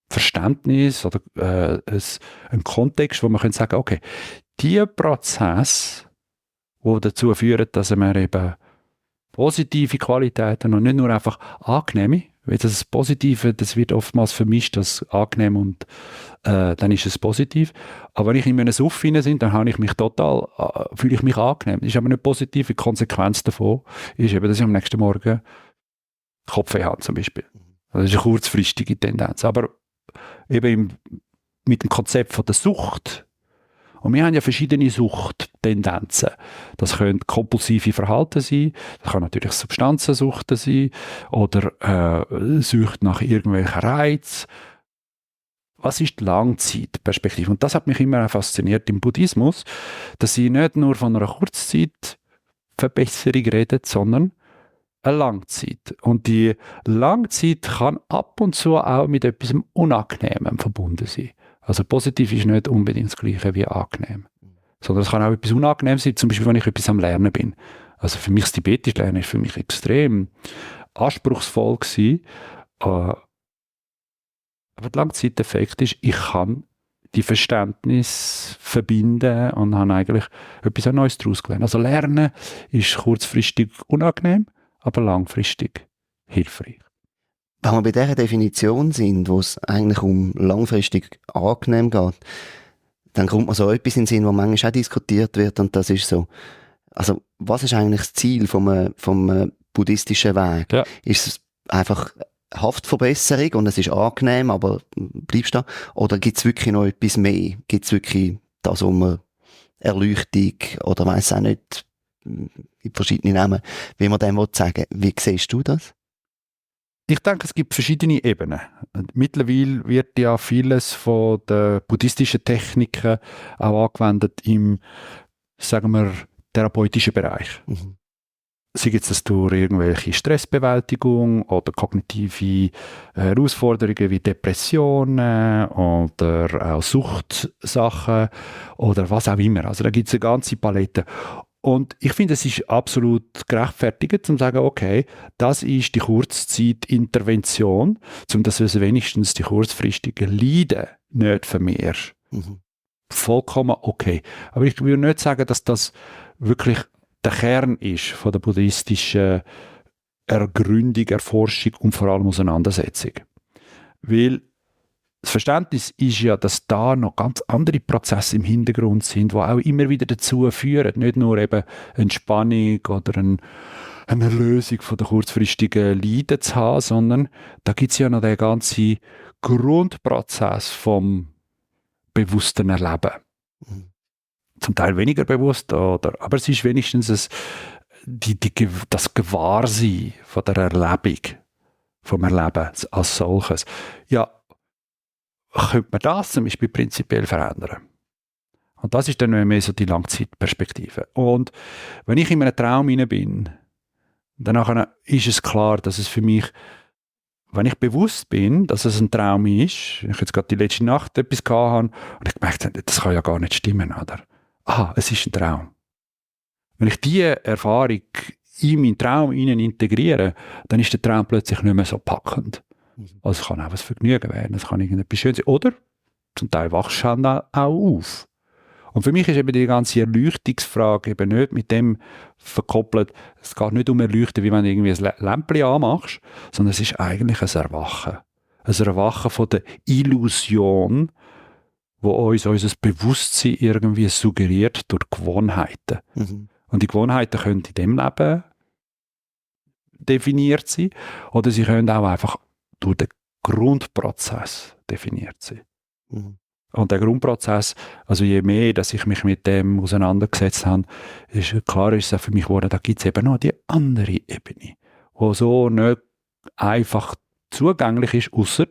Verständnis oder einen Kontext, wo man können sagen, okay, die Prozesse, die dazu führen, dass wir eben positive Qualitäten und nicht nur einfach angenehme, weil das Positive, das wird oftmals vermischt, das angenehm und dann ist es positiv. Aber wenn ich in einem Suff bin, dann habe ich mich total, fühle ich mich angenehm. Das ist aber nicht positiv. Die Konsequenz davon ist eben, dass ich am nächsten Morgen Kopfweh habe zum Beispiel. Das ist eine kurzfristige Tendenz. Aber eben mit dem Konzept von der Sucht. Und wir haben ja verschiedene Suchttendenzen. Das können kompulsive Verhalten sein, das kann natürlich Substanzensucht sein oder Sucht nach irgendwelchen Reizen. Was ist die Langzeitperspektive? Und das hat mich immer fasziniert im Buddhismus, dass sie nicht nur von einer Kurzzeitverbesserung redet, sondern eine Langzeit. Und die Langzeit kann ab und zu auch mit etwas Unangenehmem verbunden sein. Also positiv ist nicht unbedingt das Gleiche wie angenehm. Sondern es kann auch etwas unangenehm sein, zum Beispiel, wenn ich etwas am Lernen bin. Also für mich das Tibetisch Lernen ist für mich extrem anspruchsvoll gewesen. Aber der Langzeiteffekt ist, ich kann die Verständnis verbinden und habe eigentlich etwas Neues daraus gelernt. Also Lernen ist kurzfristig unangenehm, aber langfristig hilfreich. Wenn wir bei dieser Definition sind, wo es eigentlich um langfristig angenehm geht, dann kommt mir so etwas in den Sinn, wo manchmal auch diskutiert wird, und das ist so, also was ist eigentlich das Ziel vom buddhistischen Weg? Ja. Ist es einfach Haftverbesserung und es ist angenehm, aber bleibst da? Oder gibt es wirklich noch etwas mehr? Gibt es wirklich das um Erleuchtung oder weiss auch nicht, gibt verschiedene Namen, wie man dem sagen will. Wie siehst du das? Ich denke, es gibt verschiedene Ebenen. Mittlerweile wird ja vieles von den buddhistischen Techniken auch angewendet im, sagen wir, therapeutischen Bereich. Sei jetzt das durch irgendwelche Stressbewältigung oder kognitive Herausforderungen wie Depressionen oder auch Suchtsachen oder was auch immer. Also da gibt es eine ganze Palette. Und ich finde, es ist absolut gerechtfertigt, zu sagen, okay, das ist die Kurzzeitintervention, um dass du wenigstens die kurzfristigen Leiden nicht vermehrst. Vollkommen okay. Aber ich würde nicht sagen, dass das wirklich der Kern ist von der buddhistischen Ergründung, Erforschung und vor allem Auseinandersetzung. Weil das Verständnis ist ja, dass da noch ganz andere Prozesse im Hintergrund sind, die auch immer wieder dazu führen, nicht nur eben Entspannung oder eine Lösung von der kurzfristigen Leiden zu haben, sondern da gibt es ja noch den ganzen Grundprozess vom bewussten Erleben. Zum Teil weniger bewusst, aber es ist wenigstens das Gewahrsein von der Erlebung, vom Erleben als solches. Ja, könnte man das zum Beispiel prinzipiell verändern. Und das ist dann mehr so die Langzeitperspektive. Und wenn ich in einem Traum hinein bin, dann ist es klar, dass es für mich, wenn ich bewusst bin, dass es ein Traum ist, ich jetzt gerade die letzte Nacht etwas gehabt habe und ich gemerkt habe, das kann ja gar nicht stimmen, oder? Es ist ein Traum. Wenn ich diese Erfahrung in meinen Traum integriere, dann ist der Traum plötzlich nicht mehr so packend. Also es kann auch was Vergnügen werden, es kann irgendetwas Schönes sein. Oder zum Teil wachst du auch auf. Und für mich ist eben die ganze Erleuchtungsfrage eben nicht mit dem verkoppelt. Es geht nicht um Erleuchten, wie wenn du irgendwie ein Lämpchen anmachst, sondern es ist eigentlich ein Erwachen. Ein Erwachen von der Illusion, wo uns unser Bewusstsein irgendwie suggeriert durch Gewohnheiten. Und die Gewohnheiten können in dem Leben definiert sein oder sie können auch einfach durch den Grundprozess definiert sie. Mhm. Und der Grundprozess, also je mehr, dass ich mich mit dem auseinandergesetzt habe, ist klar, ist es für mich geworden, da gibt es eben noch die andere Ebene, die so nicht einfach zugänglich ist, ausser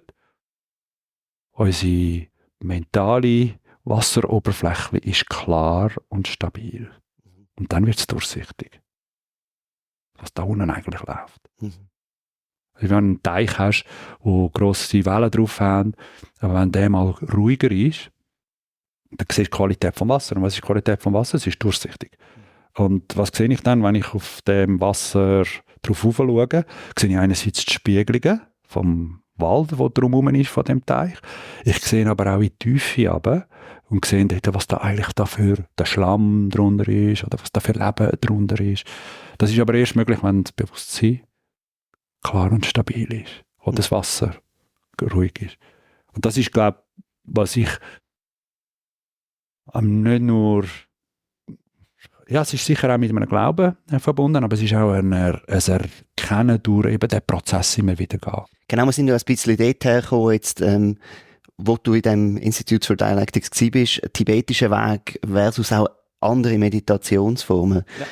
unsere mentale Wasseroberfläche ist klar und stabil. Und dann wird es durchsichtig, was da unten eigentlich läuft. Mhm. Also wenn du einen Teich hast, wo grosse Wellen drauf haben, aber wenn der mal ruhiger ist, dann siehst du die Qualität vom Wasser. Und was ist die Qualität vom Wasser? Es ist durchsichtig. Und was sehe ich dann, wenn ich auf dem Wasser drauf schaue? Sehe ich einerseits die Spiegelungen vom Wald, der drumherum ist, von dem Teich. Ich sehe aber auch in die Tiefe runter und sehe dort, was da eigentlich für der Schlamm drunter ist oder was da für Leben drunter ist. Das ist aber erst möglich, wenn das Bewusstsein klar und stabil ist und das Wasser ruhig ist. Und das ist, glaube ich, was ich nicht nur, ja, es ist sicher auch mit einem Glauben verbunden, aber es ist auch ein Erkennen durch eben den Prozess immer wieder gehen. Genau, wir sind ja ein bisschen dort hergekommen, jetzt, wo du in dem Institute for Dialectics warst, tibetischer Weg versus auch andere Meditationsformen. Ja.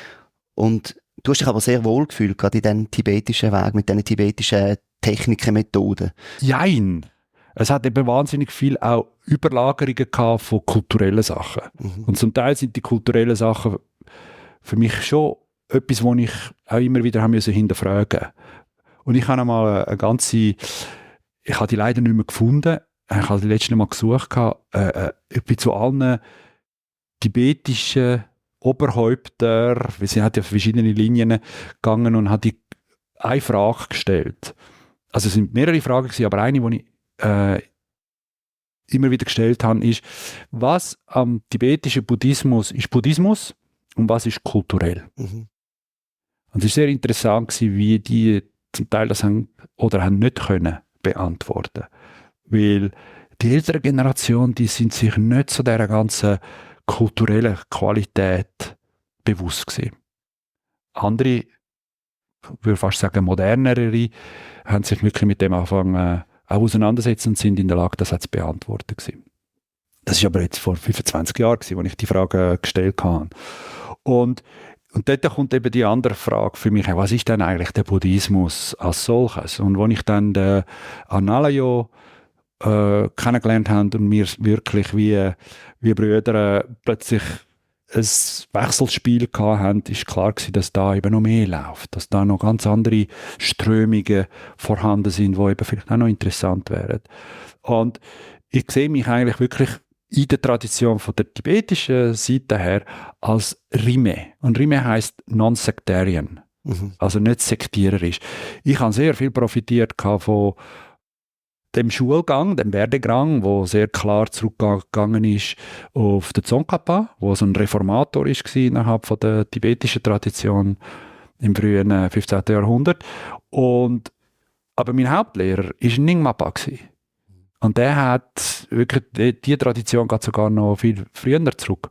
Und du hast dich aber sehr wohl gefühlt, gerade in diesem tibetischen Weg, mit diesen tibetischen Techniken, Methoden. Jein. Es hat eben wahnsinnig viel auch Überlagerungen gehabt von kulturellen Sachen. Mhm. Und zum Teil sind die kulturellen Sachen für mich schon etwas, wo ich auch immer wieder haben müssen hinterfragen. Und ich habe einmal ich habe die leider nicht mehr gefunden. Ich habe die letzte Mal gesucht, ich bin zu allen tibetischen Oberhäupter, sie hat ja verschiedene Linien gegangen und hat die eine Frage gestellt. Also es sind mehrere Fragen gewesen, aber eine, die ich immer wieder gestellt habe, ist, was am tibetischen Buddhismus ist Buddhismus und was ist kulturell? Mhm. Und es war sehr interessant gewesen, wie die zum Teil das haben nicht können beantworten. Weil die ältere Generation, die sind sich nicht so dieser ganzen kulturellen Qualität bewusst gewesen. Andere, ich würde fast sagen modernere, haben sich wirklich mit dem angefangen auch auseinandersetzen und sind in der Lage, das zu beantworten gewesen. Das ist aber jetzt vor 25 Jahren gewesen, als ich die Frage gestellt habe. Und dort kommt eben die andere Frage für mich, was ist denn eigentlich der Buddhismus als solches? Und als ich dann den Analayo kennengelernt habe und wir wirklich wie Brüder plötzlich ein Wechselspiel hatten, ist klar gewesen, dass da eben noch mehr läuft, dass da noch ganz andere Strömungen vorhanden sind, die eben vielleicht auch noch interessant wären. Und ich sehe mich eigentlich wirklich in der Tradition von der tibetischen Seite her als Rime. Und Rime heisst non-sectarian, also nicht sektiererisch. Ich habe sehr viel profitiert von dem Schulgang, dem Werdegang, wo sehr klar zurückgegangen ist auf den Tsongkhapa, wo so ein Reformator war innerhalb von der tibetischen Tradition im frühen 15. Jahrhundert. Aber mein Hauptlehrer war Nyingmapa. Und der hat wirklich, die Tradition geht sogar noch viel früher zurück.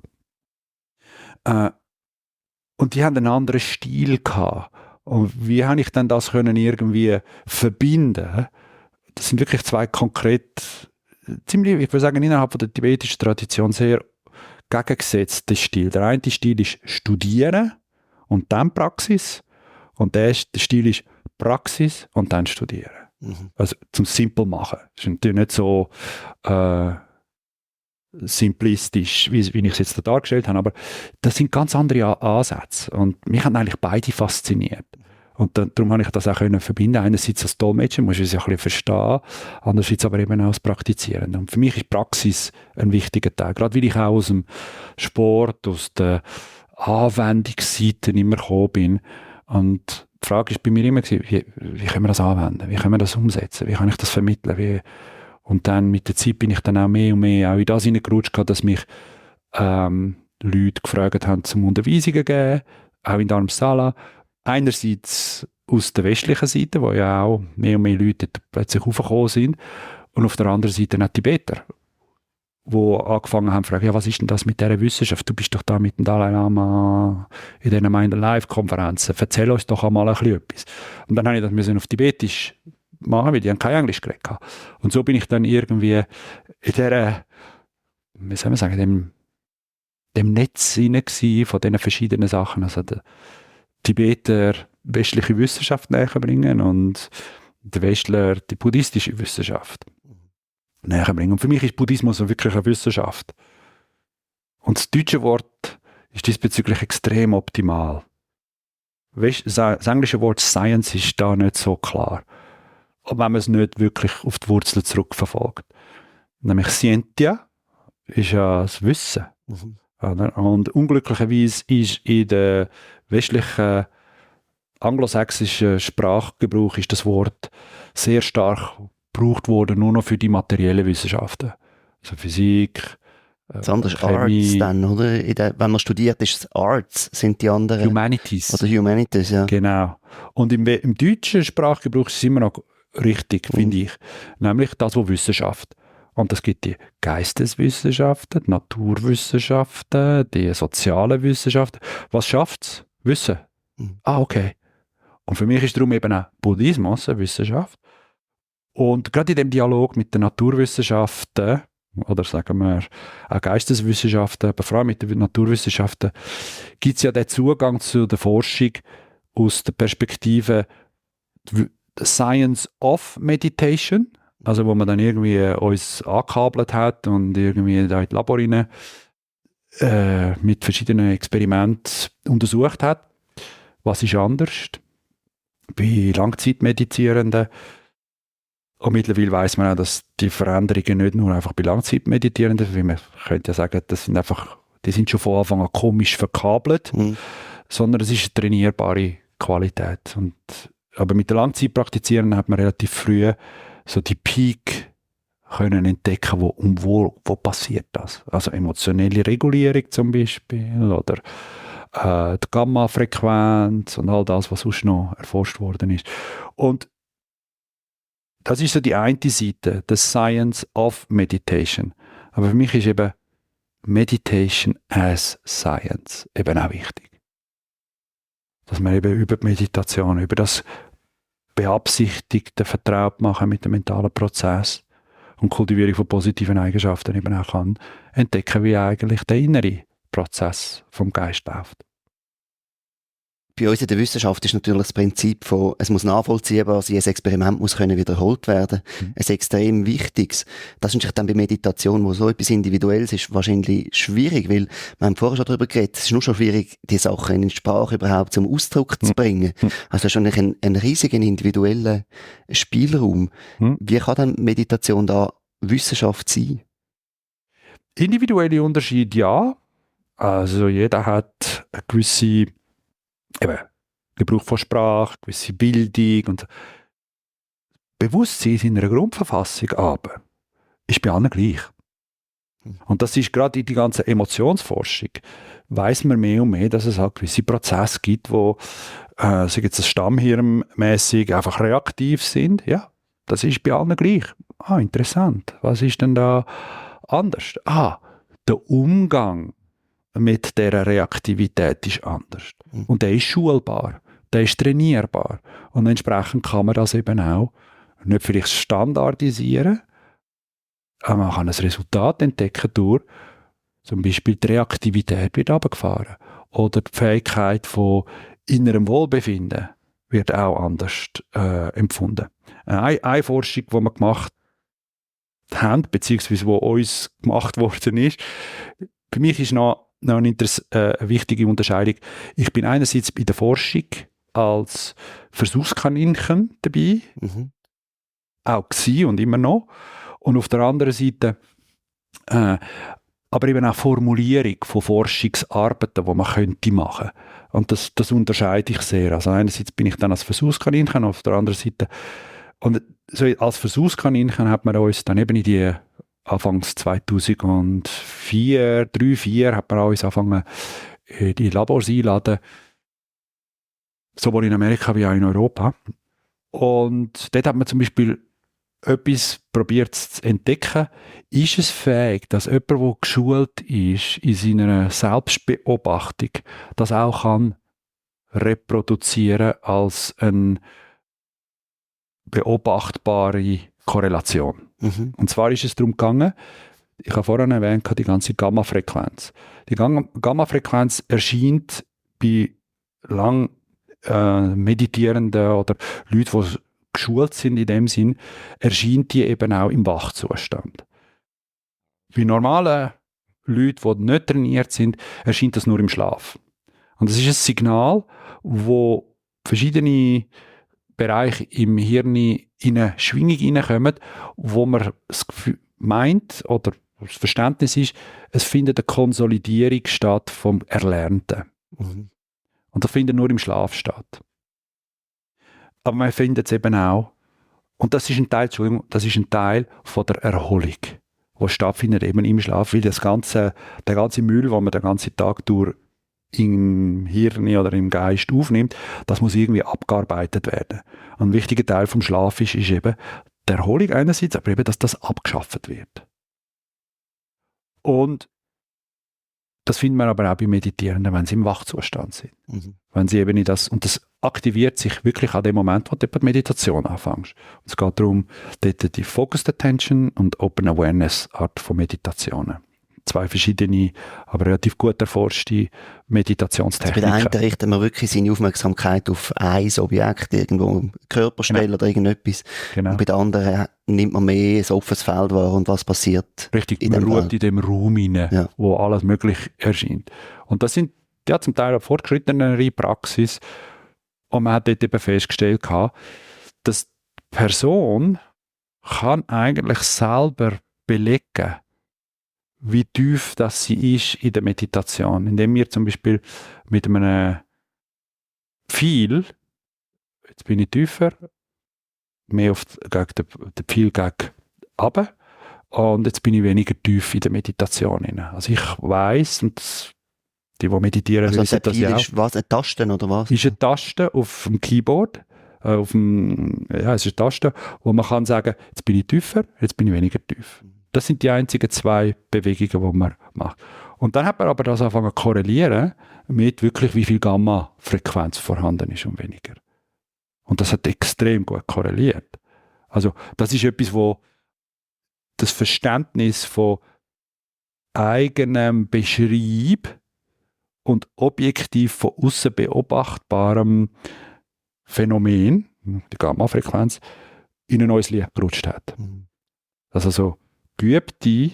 Und die haben einen anderen Stil gehabt. Und wie habe ich denn das können irgendwie verbinden? Das sind wirklich zwei konkret, ziemlich, ich würde sagen, innerhalb von der tibetischen Tradition sehr gegengesetzte Stil. Der eine Stil ist Studieren und dann Praxis. Und der Stil ist Praxis und dann Studieren. Mhm. Also zum Simpel machen. Das ist natürlich nicht so simplistisch, wie ich es jetzt da dargestellt habe, aber das sind ganz andere Ansätze. Und mich haben eigentlich beide fasziniert. Und darum habe ich das auch verbinden. Einerseits als Dolmetscher, muss ich es ja ein bisschen verstehen, andererseits aber eben auch als Praktizierender. Und für mich ist Praxis ein wichtiger Teil. Gerade weil ich auch aus dem Sport, aus der Anwendungsseite immer gekommen bin. Und die Frage ist bei mir immer gewesen, wie können wir das anwenden? Wie können wir das umsetzen? Wie kann ich das vermitteln? Und dann mit der Zeit bin ich dann auch mehr und mehr auch in das hineingerutscht, dass mich Leute gefragt haben, zum Unterweisungen zu geben, auch in Dharamsala. Einerseits aus der westlichen Seite, wo ja auch mehr und mehr Leute plötzlich aufgekommen sind, und auf der anderen Seite auch Tibeter, die angefangen haben zu fragen, ja, was ist denn das mit dieser Wissenschaft? Du bist doch da mit dem Dalai Lama in diesen Live-Konferenzen. Erzähl uns doch einmal ein bisschen etwas. Und dann habe ich das auf Tibetisch machen, weil die haben kein Englisch geredet haben. Und so bin ich dann irgendwie in dieser, wie soll man sagen, dem Netz hinein von diesen verschiedenen Sachen. Also der Tibeter westliche Wissenschaft näher bringen und der Westler die buddhistische Wissenschaft näher bringen. Und für mich ist Buddhismus wirklich eine Wissenschaft. Und das deutsche Wort ist diesbezüglich extrem optimal. Das englische Wort Science ist da nicht so klar. Und wenn man es nicht wirklich auf die Wurzeln zurückverfolgt. Nämlich Scientia ist ja das Wissen. Mhm. Und unglücklicherweise ist in der westlichen anglosächsischen Sprachgebrauch ist das Wort sehr stark gebraucht worden, nur noch für die materiellen Wissenschaften. Also Physik, Das andere ist Chemie, Arts dann, oder? Wenn man studiert, ist es Arts, sind die anderen. Humanities. Oder Humanities, ja. Genau. Und im deutschen Sprachgebrauch ist es immer noch richtig, finde ich. Nämlich das, was Wissenschaft. Und es gibt die Geisteswissenschaften, die Naturwissenschaften, die sozialen Wissenschaften. Was schafft es? Wissen. Ah, okay. Und für mich ist darum eben auch Buddhismus eine Wissenschaft. Und gerade in dem Dialog mit den Naturwissenschaften, oder sagen wir auch Geisteswissenschaften, aber vor allem mit den Naturwissenschaften, gibt es ja den Zugang zu der Forschung aus der Perspektive Science of Meditation, also wo man dann irgendwie uns angekabelt hat und irgendwie da in die Labor rein, mit verschiedenen Experimenten untersucht hat. Was ist anders bei Langzeitmeditierenden? Und mittlerweile weiss man auch, dass die Veränderungen nicht nur einfach bei Langzeitmeditierenden, wie man könnte ja sagen, die sind schon von Anfang an komisch verkabelt, sondern es ist eine trainierbare Qualität. Aber mit den Langzeitpraktizierenden hat man relativ früh so die Peak können entdecken, wo passiert das. Also emotionelle Regulierung zum Beispiel oder die Gamma-Frequenz und all das, was sonst noch erforscht worden ist. Und das ist so die eine Seite, the Science of Meditation. Aber für mich ist eben Meditation as Science eben auch wichtig. Dass man eben über die Meditation, über das beabsichtigte vertraut machen mit dem mentalen Prozess und Kultivierung von positiven Eigenschaften eben auch kann entdecken, wie eigentlich der innere Prozess vom Geist läuft. Bei uns in der Wissenschaft ist natürlich das Prinzip von, es muss nachvollziehbar sein, ein Experiment muss können wiederholt werden. Ein extrem wichtiges. Das ist natürlich dann bei Meditation, wo so etwas Individuelles ist, wahrscheinlich schwierig, weil wir haben vorher schon darüber geredet, es ist nur schon schwierig, die Sachen in Sprache überhaupt zum Ausdruck zu bringen. Also schon einen riesigen individuellen Spielraum. Wie kann dann Meditation da Wissenschaft sein? Individuelle Unterschiede, ja. Also jeder hat eine gewisse Gebrauch von Sprache, gewisse Bildung und Bewusstsein in einer Grundverfassung, aber ist bei allen gleich. Und das ist gerade in die ganze Emotionsforschung, weiss man mehr und mehr, dass es halt gewisse Prozesse gibt, wo sagen jetzt das Stammhirnmäßig einfach reaktiv sind. Ja, das ist bei allen gleich. Ah, interessant. Was ist denn da anders? Ah, der Umgang mit dieser Reaktivität ist anders. Und der ist schulbar, der ist trainierbar. Und entsprechend kann man das eben auch nicht vielleicht standardisieren, aber man kann ein Resultat entdecken durch zum Beispiel die Reaktivität wird runtergefahren oder die Fähigkeit von innerem Wohlbefinden wird auch anders empfunden. Eine Forschung, die wir gemacht haben, beziehungsweise die uns gemacht worden ist, für mich ist noch eine wichtige Unterscheidung. Ich bin einerseits bei der Forschung als Versuchskaninchen dabei, auch gewesen und immer noch. Und auf der anderen Seite aber eben auch Formulierung von Forschungsarbeiten, die man könnte machen. Und das unterscheide ich sehr. Also einerseits bin ich dann als Versuchskaninchen, auf der anderen Seite und so als Versuchskaninchen hat man uns dann eben in die Anfangs 2004, 2004 hat man uns angefangen, in die Labors einladen, sowohl in Amerika wie auch in Europa. Und dort hat man zum Beispiel etwas probiert zu entdecken. Ist es fähig, dass jemand, der geschult ist in seiner Selbstbeobachtung, das auch kann reproduzieren als ein beobachtbare Korrelation. Und zwar ist es darum gegangen, ich habe vorhin erwähnt, die ganze Gamma-Frequenz. Die Gamma-Frequenz erscheint bei lang Meditierenden oder Leuten, die geschult sind in dem Sinn, erscheint die eben auch im Wachzustand. Bei normalen Leuten, die nicht trainiert sind, erscheint das nur im Schlaf. Und das ist ein Signal, wo verschiedene Bereiche im Hirn in eine Schwingung hineinkommen, wo man das Gefühl meint oder das Verständnis ist, es findet eine Konsolidierung statt vom Erlernten. Und das findet nur im Schlaf statt. Aber man findet es eben auch, und das ist ein Teil, das ist ein Teil von der Erholung, die stattfindet eben im Schlaf, weil der ganze Müll, den man den ganzen Tag durch im Hirn oder im Geist aufnimmt, das muss irgendwie abgearbeitet werden. Ein wichtiger Teil vom Schlaf ist eben die Erholung einerseits, aber eben, dass das abgeschafft wird. Und das findet man aber auch bei Meditierenden, wenn sie im Wachzustand sind. Wenn sie eben und das aktiviert sich wirklich an dem Moment, wo du die Meditation anfängst. Und es geht darum, dort die Focused Attention und Open Awareness Art von Meditationen. Zwei verschiedene, aber relativ gut erforschte Meditationstechniken. Also bei der einen richtet man wirklich seine Aufmerksamkeit auf ein Objekt, irgendwo Körperstelle oder irgendetwas. Genau. Und bei der anderen nimmt man mehr das offenes Feld wahr und was passiert. Richtig, man ruht in dem Raum hinein, wo alles möglich erscheint. Und das sind zum Teil eine fortgeschrittenere Praxis. Und man hat dort eben festgestellt, dass die Person kann eigentlich selber belegen, wie tief das sie ist in der Meditation. Indem wir zum Beispiel mit einem Pfeil, jetzt bin ich tiefer, mehr auf den Pfeil gegen runter, und jetzt bin ich weniger tief in der Meditation. Also ich weiss, und die meditieren, wissen das ja auch. Ist was, eine Taste oder was? Ist eine Taste auf dem Keyboard, es ist eine Taste, wo man kann sagen, jetzt bin ich tiefer, jetzt bin ich weniger tief. Das sind die einzigen zwei Bewegungen, die man macht. Und dann hat man aber das angefangen zu korrelieren mit wirklich, wie viel Gamma-Frequenz vorhanden ist und weniger. Und das hat extrem gut korreliert. Also das ist etwas, wo das Verständnis von eigenem Beschreib und objektiv von außen beobachtbarem Phänomen, die Gamma-Frequenz, in ein neues Licht gerutscht hat. Also so geübte,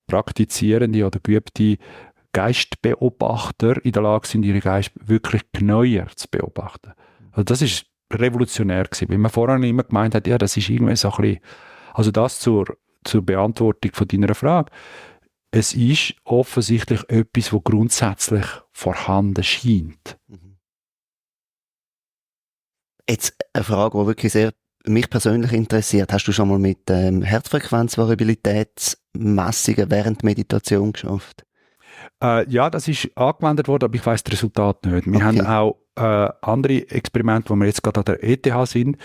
praktizierende oder geübte Geistbeobachter in der Lage sind, ihre Geist wirklich genauer zu beobachten. Also das ist revolutionär gewesen, weil man vorher immer gemeint hat, ja, das ist irgendwie so ein bisschen, also das zur Beantwortung von deiner Frage, es ist offensichtlich etwas, was grundsätzlich vorhanden scheint. Jetzt eine Frage, die wirklich sehr mich persönlich interessiert. Hast du schon mal mit Herzfrequenzvariabilitätsmessungen während Meditation geschafft? Ja, das ist angewendet worden, aber ich weiss das Resultat nicht. Wir haben auch andere Experimente, wo wir jetzt gerade an der ETH sind,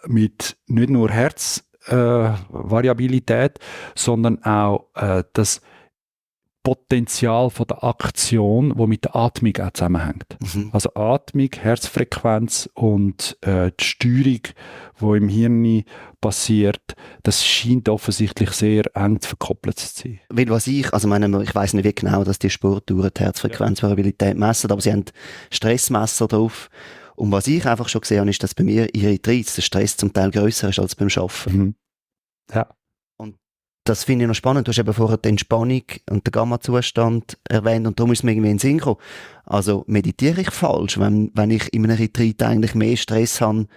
mit nicht nur Herzvariabilität, sondern auch das Potenzial von der Aktion, die mit der Atmung auch zusammenhängt. Also Atmung, Herzfrequenz und die Steuerung, die im Hirn passiert, das scheint offensichtlich sehr eng zu verkoppelt zu sein. Weil ich weiss nicht wie genau, dass die Sportuhren die Herzfrequenzvariabilität messen, aber sie haben Stressmesser drauf. Und was ich einfach schon gesehen habe, ist, dass bei mir in Retreats der Stress zum Teil grösser ist als beim Arbeiten. Ja. Das finde ich noch spannend. Du hast eben vorher die Entspannung und den Gamma-Zustand erwähnt und darum ist es mir irgendwie in den Sinn gekommen. Also meditiere ich falsch, wenn ich in einem Retreat eigentlich mehr Stress habe,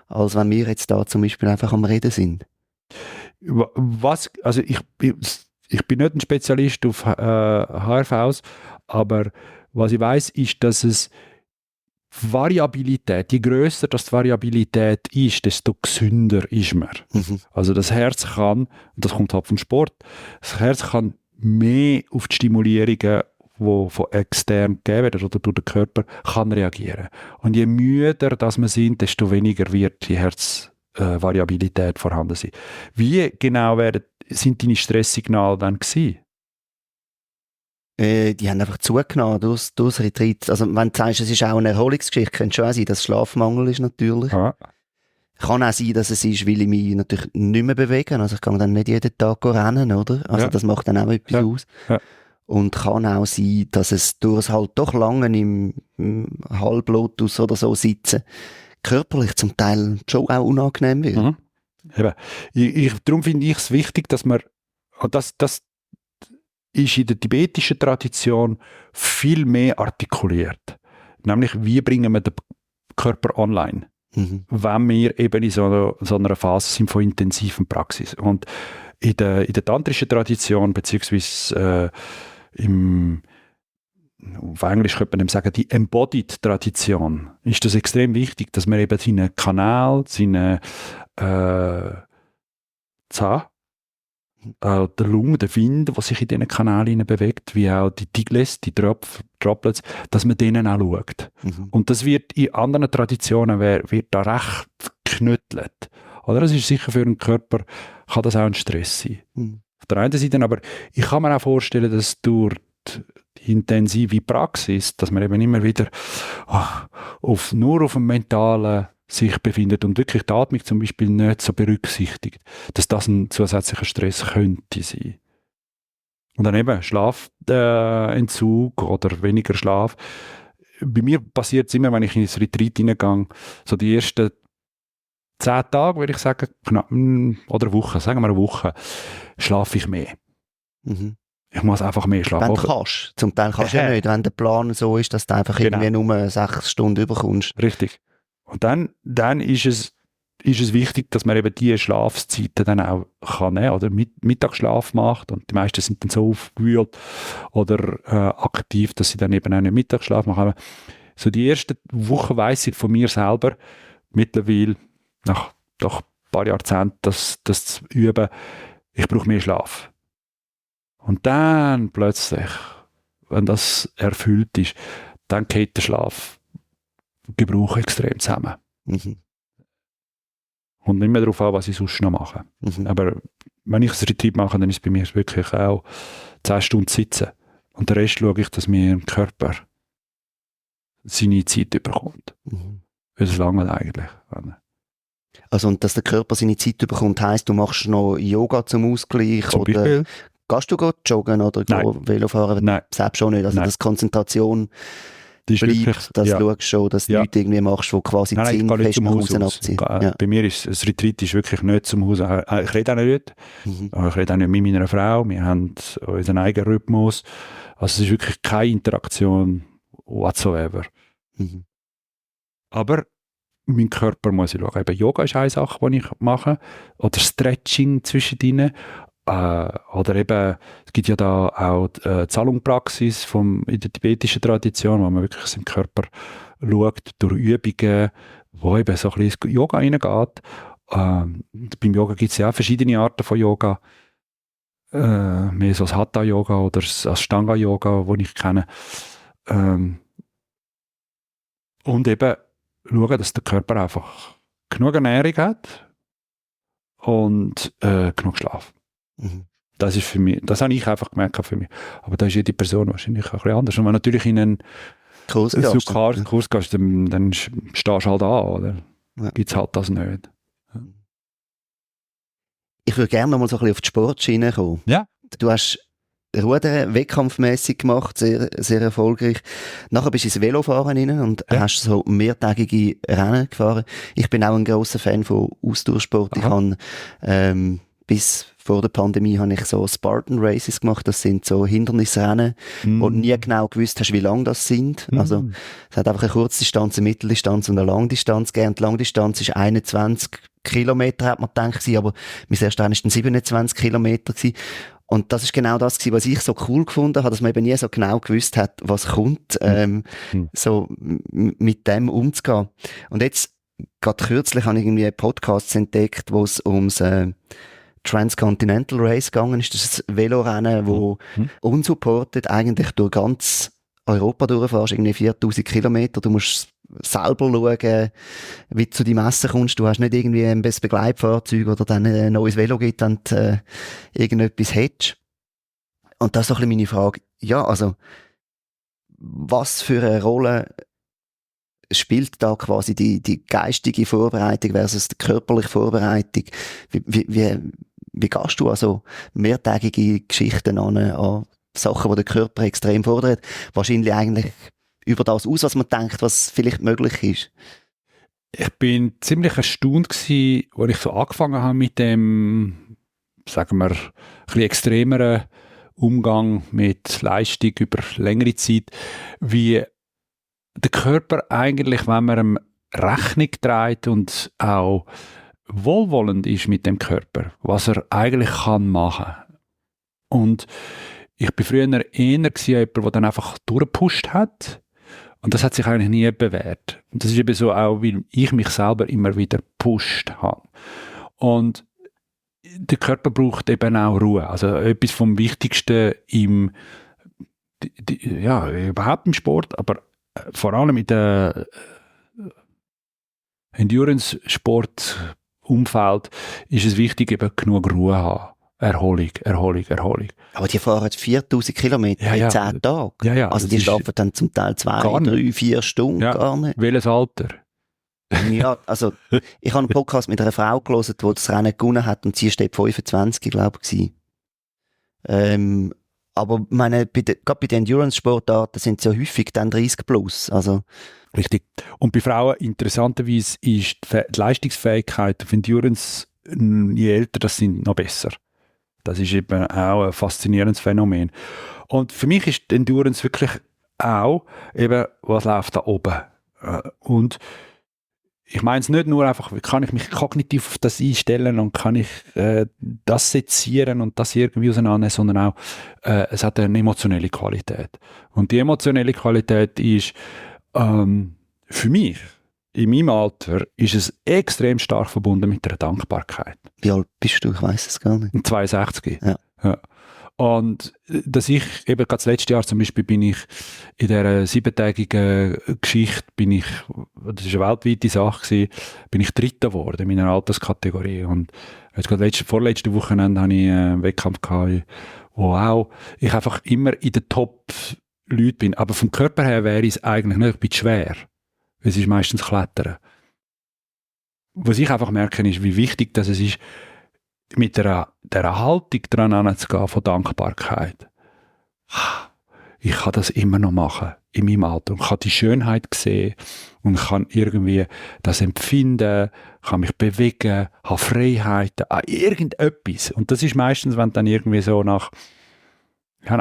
als wenn wir jetzt da zum Beispiel einfach am Reden sind? Also ich bin nicht ein Spezialist auf HRVs, aber was ich weiss, ist, dass es Variabilität, je grösser die Variabilität ist, desto gesünder ist man. Also das Herz kann, und das kommt halt vom Sport, das Herz kann mehr auf die Stimulierungen, die von extern gegeben werden oder durch den Körper, kann reagieren. Und je müder das wir sind, desto weniger wird die Herzvariabilität vorhanden sein. Wie genau sind deine Stresssignale dann gewesen? Die haben einfach zugenommen durchs Retreat. Also wenn du sagst, es ist auch eine Erholungsgeschichte, könnte schon auch sein, dass Schlafmangel ist natürlich. Kann auch sein, dass es ist, weil ich mich natürlich nicht mehr bewege. Also ich kann dann nicht jeden Tag rennen, oder? Also Ja. das macht dann auch etwas aus. Ja. Und kann auch sein, dass es durch halt doch lange im Halblotus oder so sitzen, körperlich zum Teil schon auch unangenehm wird. Mhm. Eben. Darum finde ich es wichtig, dass man, und das ist in der tibetischen Tradition viel mehr artikuliert. Nämlich, wie bringen wir den Körper online, wenn wir eben in so einer Phase sind von intensiven Praxis. Und in der tantrischen Tradition, beziehungsweise auf Englisch könnte man eben sagen, die Embodied Tradition, ist das extrem wichtig, dass man eben seinen Kanal, seine Zahn, der Lunge, der Wind, der sich in diesen Kanälen bewegt, wie auch die Tigles, die Droplets, dass man denen auch schaut. Und das wird in anderen Traditionen wird da recht geknüttelt. Oder? Das ist sicher für den Körper, kann das auch ein Stress sein. Auf der einen Seite, aber ich kann mir auch vorstellen, dass durch die intensive Praxis, dass man eben immer wieder nur auf dem mentalen sich befindet und wirklich die Atmung zum Beispiel nicht so berücksichtigt, dass das ein zusätzlicher Stress könnte sein. Und dann eben Schlafentzug oder weniger Schlaf. Bei mir passiert es immer, wenn ich ins Retreat hineingehe, so die ersten 10 Tage, würde ich sagen, oder Woche, sagen wir eine Woche, schlafe ich mehr. Ich muss einfach mehr schlafen. Wenn du kannst. Zum Teil kannst du ja nicht, wenn der Plan so ist, dass du einfach irgendwie nur 6 Stunden überkommst. Richtig. Und dann ist es wichtig, dass man eben diese Schlafzeiten dann auch kann nehmen oder Mittagsschlaf macht. Und die meisten sind dann so aufgewühlt oder aktiv, dass sie dann eben auch nicht Mittagsschlaf machen. So die ersten Wochen weiss ich von mir selber, mittlerweile nach doch ein paar Jahrzehnten, das zu üben, ich brauche mehr Schlaf. Und dann plötzlich, wenn das erfüllt ist, dann geht der Schlafgebrauch extrem zusammen. Und nicht mehr darauf an, was ich sonst noch mache. Aber wenn ich ein Retreat mache, dann ist es bei mir wirklich auch 10 Stunden sitzen. Und den Rest schaue ich, dass mir im Körper seine Zeit überkommt. Das ist lange eigentlich. Also, und dass der Körper seine Zeit bekommt, heisst, du machst noch Yoga zum Ausgleich? Zum oder Beispiel? Gehst du joggen oder Velofahren? Nein. Selbst schon nicht. Also, dass Konzentration bleibt, wirklich, dass du schaust schon, dass du nichts irgendwie machst, wo quasi die Zähne fest nach außen abziehen. Bei mir ist das Retreat ist wirklich nicht zum Haus. Ich rede auch nicht. Ich rede auch nicht mit meiner Frau. Wir haben unseren eigenen Rhythmus. Also es ist wirklich keine Interaktion whatsoever. Aber mein Körper muss ich schauen. Eben Yoga ist eine Sache, die ich mache. Oder Stretching zwischendrin. Oder eben, es gibt ja da auch Zalung-Praxis in der tibetischen Tradition, wo man wirklich seinen Körper schaut, durch Übungen, wo eben so ein bisschen ins Yoga reingeht. Beim Yoga gibt es ja auch verschiedene Arten von Yoga. Mehr so das Hatha-Yoga oder das Ashtanga-Yoga, das ich kenne. Und eben schauen, dass der Körper einfach genug Ernährung hat und genug Schlaf. Das ist für mich, das habe ich einfach gemerkt für mich. Aber da ist jede Person wahrscheinlich auch ein bisschen anders. Und wenn du natürlich in einen Kurs gehst, dann stehst du halt an, oder? Ja. Gibt es halt das nicht. Ja. Ich würde gerne noch mal so ein bisschen auf die Sportschiene kommen. Ja. Du hast Rudern wettkampfmässig gemacht, sehr, sehr erfolgreich. Nachher bist du ins Velofahren rein und hast so mehrtägige Rennen gefahren. Ich bin auch ein grosser Fan von Ausdauersport. Ich habe bis vor der Pandemie habe ich so Spartan Races gemacht. Das sind so Hindernisrennen, wo du nie genau gewusst hast, wie lang das sind. Also es hat einfach eine Kurzdistanz, eine Mitteldistanz und eine Langdistanz gegeben. Die Langdistanz ist 21 Kilometer, hat man gedacht, aber mein erster Rennen war dann 27 Kilometer gewesen. Und das ist genau das gewesen, was ich so cool gefunden habe, dass man eben nie so genau gewusst hat, was kommt, so mit dem umzugehen. Und jetzt, gerade kürzlich habe ich irgendwie Podcasts entdeckt, wo es ums Transcontinental Race gegangen ist. Das ist ein Velorennen, wo unsupported eigentlich durch ganz Europa durchfährst, irgendwie 4000 Kilometer. Du musst selber schauen, wie du zu die Messe kommst. Du hast nicht irgendwie ein Begleitfahrzeug oder dann ein neues Velo gibt und irgendetwas hättest. Und das ist so ein bisschen meine Frage. Ja, also, was für eine Rolle spielt da quasi die geistige Vorbereitung versus die körperliche Vorbereitung? Wie gehst du also mehrtägige Geschichten an Sachen, die der Körper extrem fordert? Wahrscheinlich eigentlich über das aus, was man denkt, was vielleicht möglich ist. Ich bin ziemlich erstaunt gewesen, als ich so angefangen habe mit dem, sagen wir, ein bisschen extremeren Umgang mit Leistung über längere Zeit, wie der Körper eigentlich, wenn man ihm Rechnung trägt und auch wohlwollend ist mit dem Körper, was er eigentlich kann machen. Und ich bin früher eher jemand, der dann einfach durchgepusht hat. Und das hat sich eigentlich nie bewährt. Und das ist eben so auch, weil ich mich selber immer wieder gepusht habe. Und der Körper braucht eben auch Ruhe. Also etwas vom Wichtigsten überhaupt im Sport, aber vor allem in der Endurance-Sport-Umfeld ist es wichtig, eben genug Ruhe zu haben. Erholung. Aber die fahren 4000 Kilometer in 10 Tagen. Ja, also die schlafen dann zum Teil 2, 3, 4 Stunden gar nicht. Welches Alter? Ja, also ich habe einen Podcast mit einer Frau gelesen, die das Rennen gewonnen hat und sie steht 25, glaube ich. Aber meine, gerade bei den Endurance-Sportarten sind es ja häufig dann 30 plus. Also. Richtig. Und bei Frauen interessanterweise ist die Leistungsfähigkeit auf Endurance, je älter das sind, noch besser. Das ist eben auch ein faszinierendes Phänomen. Und für mich ist die Endurance wirklich auch eben, was läuft da oben. Und ich meine es nicht nur einfach, kann ich mich kognitiv auf das einstellen und kann ich das sezieren und das irgendwie auseinandernehmen, sondern auch, es hat eine emotionelle Qualität. Und die emotionelle Qualität ist für mich, in meinem Alter, ist es extrem stark verbunden mit der Dankbarkeit. Wie alt bist du? Ich weiss es gar nicht. 62. Ja. Und dass ich, eben gerade das letzte Jahr zum Beispiel, bin ich in dieser 7-tägigen Geschichte, das ist eine weltweite Sache gewesen, bin ich Dritter geworden in meiner Alterskategorie. Und jetzt gerade vorletzte Wochenende hatte ich einen Wettkampf gehabt, wo auch ich einfach immer in den Top-Leuten bin. Aber vom Körper her wäre es eigentlich nicht, ich bin schwer. Es ist meistens Klettern. Was ich einfach merke, ist, wie wichtig das ist, mit dieser Haltung dran anzugehen von Dankbarkeit. Ich kann das immer noch machen in meinem Alter und kann die Schönheit sehen und kann irgendwie das empfinden, kann mich bewegen, habe Freiheiten, irgendetwas. Und das ist meistens, wenn dann irgendwie so nach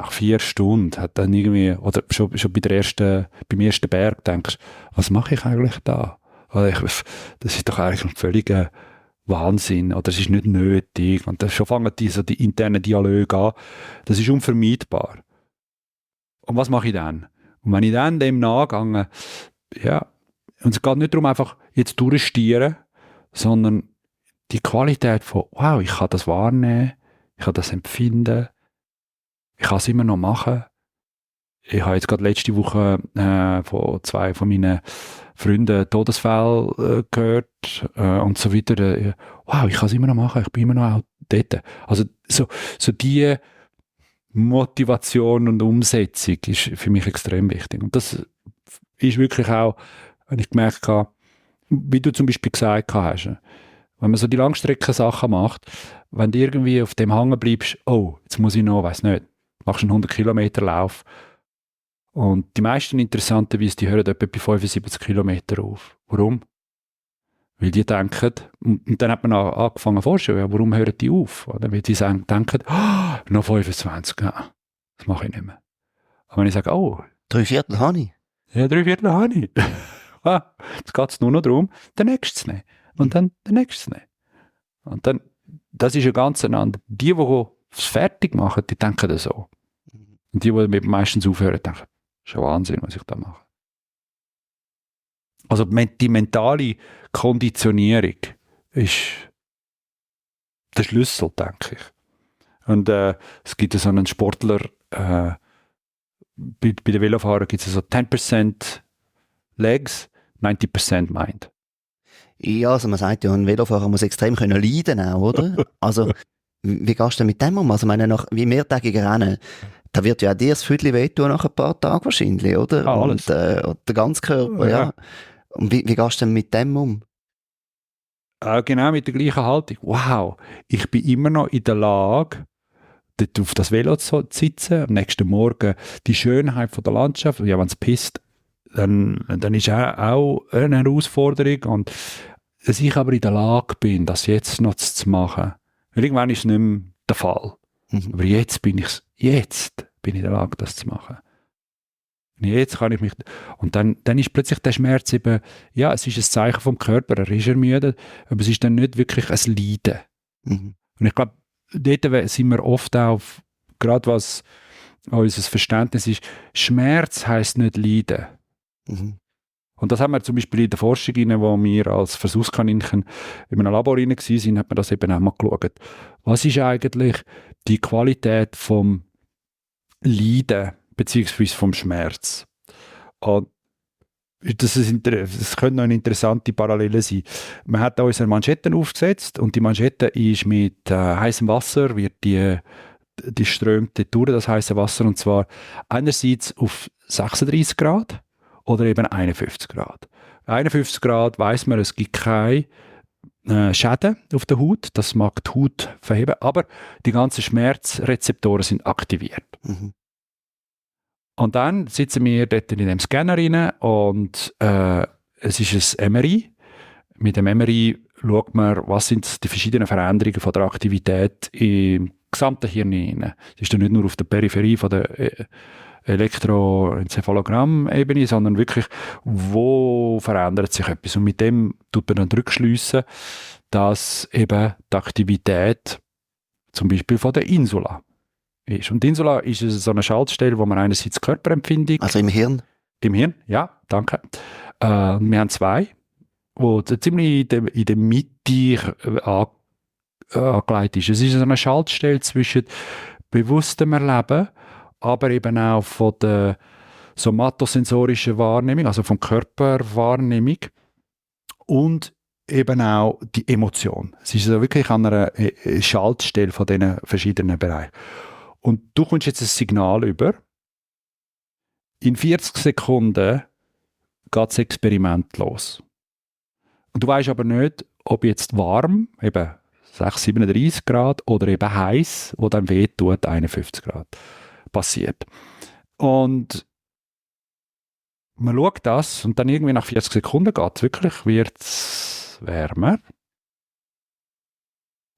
4 Stunden hat dann irgendwie, oder schon beim ersten Berg denkst, was mache ich eigentlich da? Das ist doch eigentlich ein völliger Wahnsinn, oder es ist nicht nötig. Und dann schon fangen die internen Dialoge an. Das ist unvermeidbar. Und was mache ich dann? Und wenn ich dann dem nachgehe, und es geht nicht darum, einfach jetzt durchstieren, sondern die Qualität von, wow, ich kann das wahrnehmen, ich kann das empfinden, ich kann es immer noch machen. Ich habe jetzt gerade letzte Woche von 2 von meinen Freunden Todesfälle gehört und so weiter. Wow, ich kann es immer noch machen, ich bin immer noch auch dort. Also so die Motivation und Umsetzung ist für mich extrem wichtig. Und das ist wirklich auch, wenn ich gemerkt habe, wie du zum Beispiel gesagt hast, wenn man so die Langstreckensachen macht, wenn du irgendwie auf dem hängen bleibst, oh, jetzt muss ich noch, weiss nicht, machst einen 100 Kilometer Lauf. Und die meisten interessanterweise, die hören etwa bei 75 Kilometer auf. Warum? Weil die denken, und dann hat man angefangen zu forschen, ja, warum hören die auf? Oder? Weil die denken, noch 25, ja, das mache ich nicht mehr. Aber wenn ich sage, 3/4 habe ich. Ja, 3/4 habe ich. Jetzt geht es nur noch darum, den nächsten zu nehmen. Und dann den nächsten zu nehmen. Und dann, das ist ja ganz einander. Die es fertig machen, die denken das so. Und die meistens aufhören, denken, das ist ein Wahnsinn, was ich da mache. Also die mentale Konditionierung ist der Schlüssel, denke ich. Und es gibt so einen Sportler, bei den Velofahrern gibt es so 10% Legs, 90% Mind. Ja, also man sagt ja, ein Velofahrer muss extrem können leiden auch, oder? Also, wie gehst du denn mit dem um? Also, wie mehrtägige Rennen, da wird ja auch dir das Viertel wehtun nach ein paar Tagen wahrscheinlich, oder? Alles. Und der ganze Körper, ja. Und wie gehst du denn mit dem um? Genau mit der gleichen Haltung. Wow, ich bin immer noch in der Lage, dort auf das Velo zu sitzen, am nächsten Morgen die Schönheit von der Landschaft. Ja, wenn es pisst, dann ist auch eine Herausforderung. Und dass ich aber in der Lage bin, das jetzt noch zu machen. Weil irgendwann ist es nicht mehr der Fall. Aber jetzt bin ich in der Lage, das zu machen. Jetzt kann ich mich... Und dann ist plötzlich der Schmerz eben, ja, es ist ein Zeichen vom Körper, er ist ermüdet, aber es ist dann nicht wirklich ein Leiden. Und ich glaube, dort sind wir oft auch, gerade was unser Verständnis ist, Schmerz heisst nicht Leiden. Und das haben wir zum Beispiel in der Forschung, wo wir als Versuchskaninchen in einem Labor waren, hat man das eben auch mal geschaut. Was ist eigentlich die Qualität vom Leiden beziehungsweise vom Schmerz? Und das könnte noch eine interessante Parallele sein. Man hat da unsere Manschetten aufgesetzt und die Manschette ist mit heißem Wasser, wird die strömt dort durch, das heiße Wasser, und zwar einerseits auf 36 Grad oder eben 51 Grad. 51 Grad weiss man, es gibt keine Schäden auf der Haut, das mag die Haut verheben, aber die ganzen Schmerzrezeptoren sind aktiviert. Und dann sitzen wir dort in dem Scanner rein und es ist ein MRI. Mit dem MRI schaut man, was sind die verschiedenen Veränderungen von der Aktivität im gesamten Hirn rein. Es ist dann nicht nur auf der Peripherie von der Elektroenzephalogramm-Ebene, sondern wirklich, wo verändert sich etwas. Und mit dem tut man dann rückschliessen, dass eben die Aktivität zum Beispiel von der Insula ist. Und die Insula ist so eine Schaltstelle, wo man einerseits Körperempfindung... Also im Hirn? Im Hirn, ja, danke. Wir haben zwei, die ziemlich in der Mitte angelegt ist. Es ist so eine Schaltstelle zwischen bewusstem Erleben, aber eben auch von der somatosensorischen Wahrnehmung, also vom Körperwahrnehmung und eben auch die Emotion. Es ist also wirklich an einer Schaltstelle von diesen verschiedenen Bereichen. Und du kommst jetzt ein Signal über. In 40 Sekunden geht das Experiment los. Und du weißt aber nicht, ob jetzt warm, eben 37 Grad, oder eben heiß, wo dann wehtut, 51 Grad passiert. Und man schaut das und dann irgendwie nach 40 Sekunden geht es wirklich, wird es wärmer.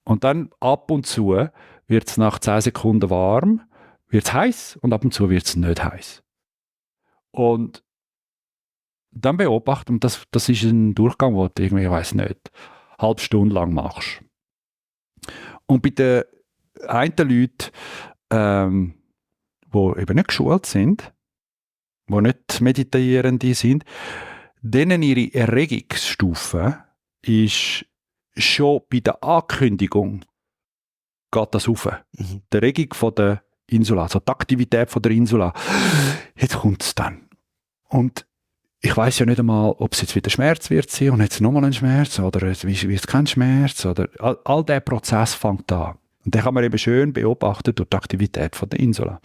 Und dann ab und zu wird es nach 10 Sekunden warm, wird es heiß und ab und zu wird es nicht heiß. Und dann beobachten, und das ist ein Durchgang, den du irgendwie, ich weiss nicht, eine halbe Stunde lang machst. Und bei den einen Leuten, die eben nicht geschult sind, die nicht Meditierende sind, denen ihre Erregungsstufe ist schon bei der Ankündigung geht das rauf. Die Erregung von der Insula, also die Aktivität von der Insula. Jetzt kommt es dann. Und ich weiss ja nicht einmal, ob es jetzt wieder Schmerz wird sein und jetzt nochmal ein Schmerz oder wird es kein Schmerz oder all dieser Prozess fängt an. Und den kann man eben schön beobachten durch die Aktivität von der Insula.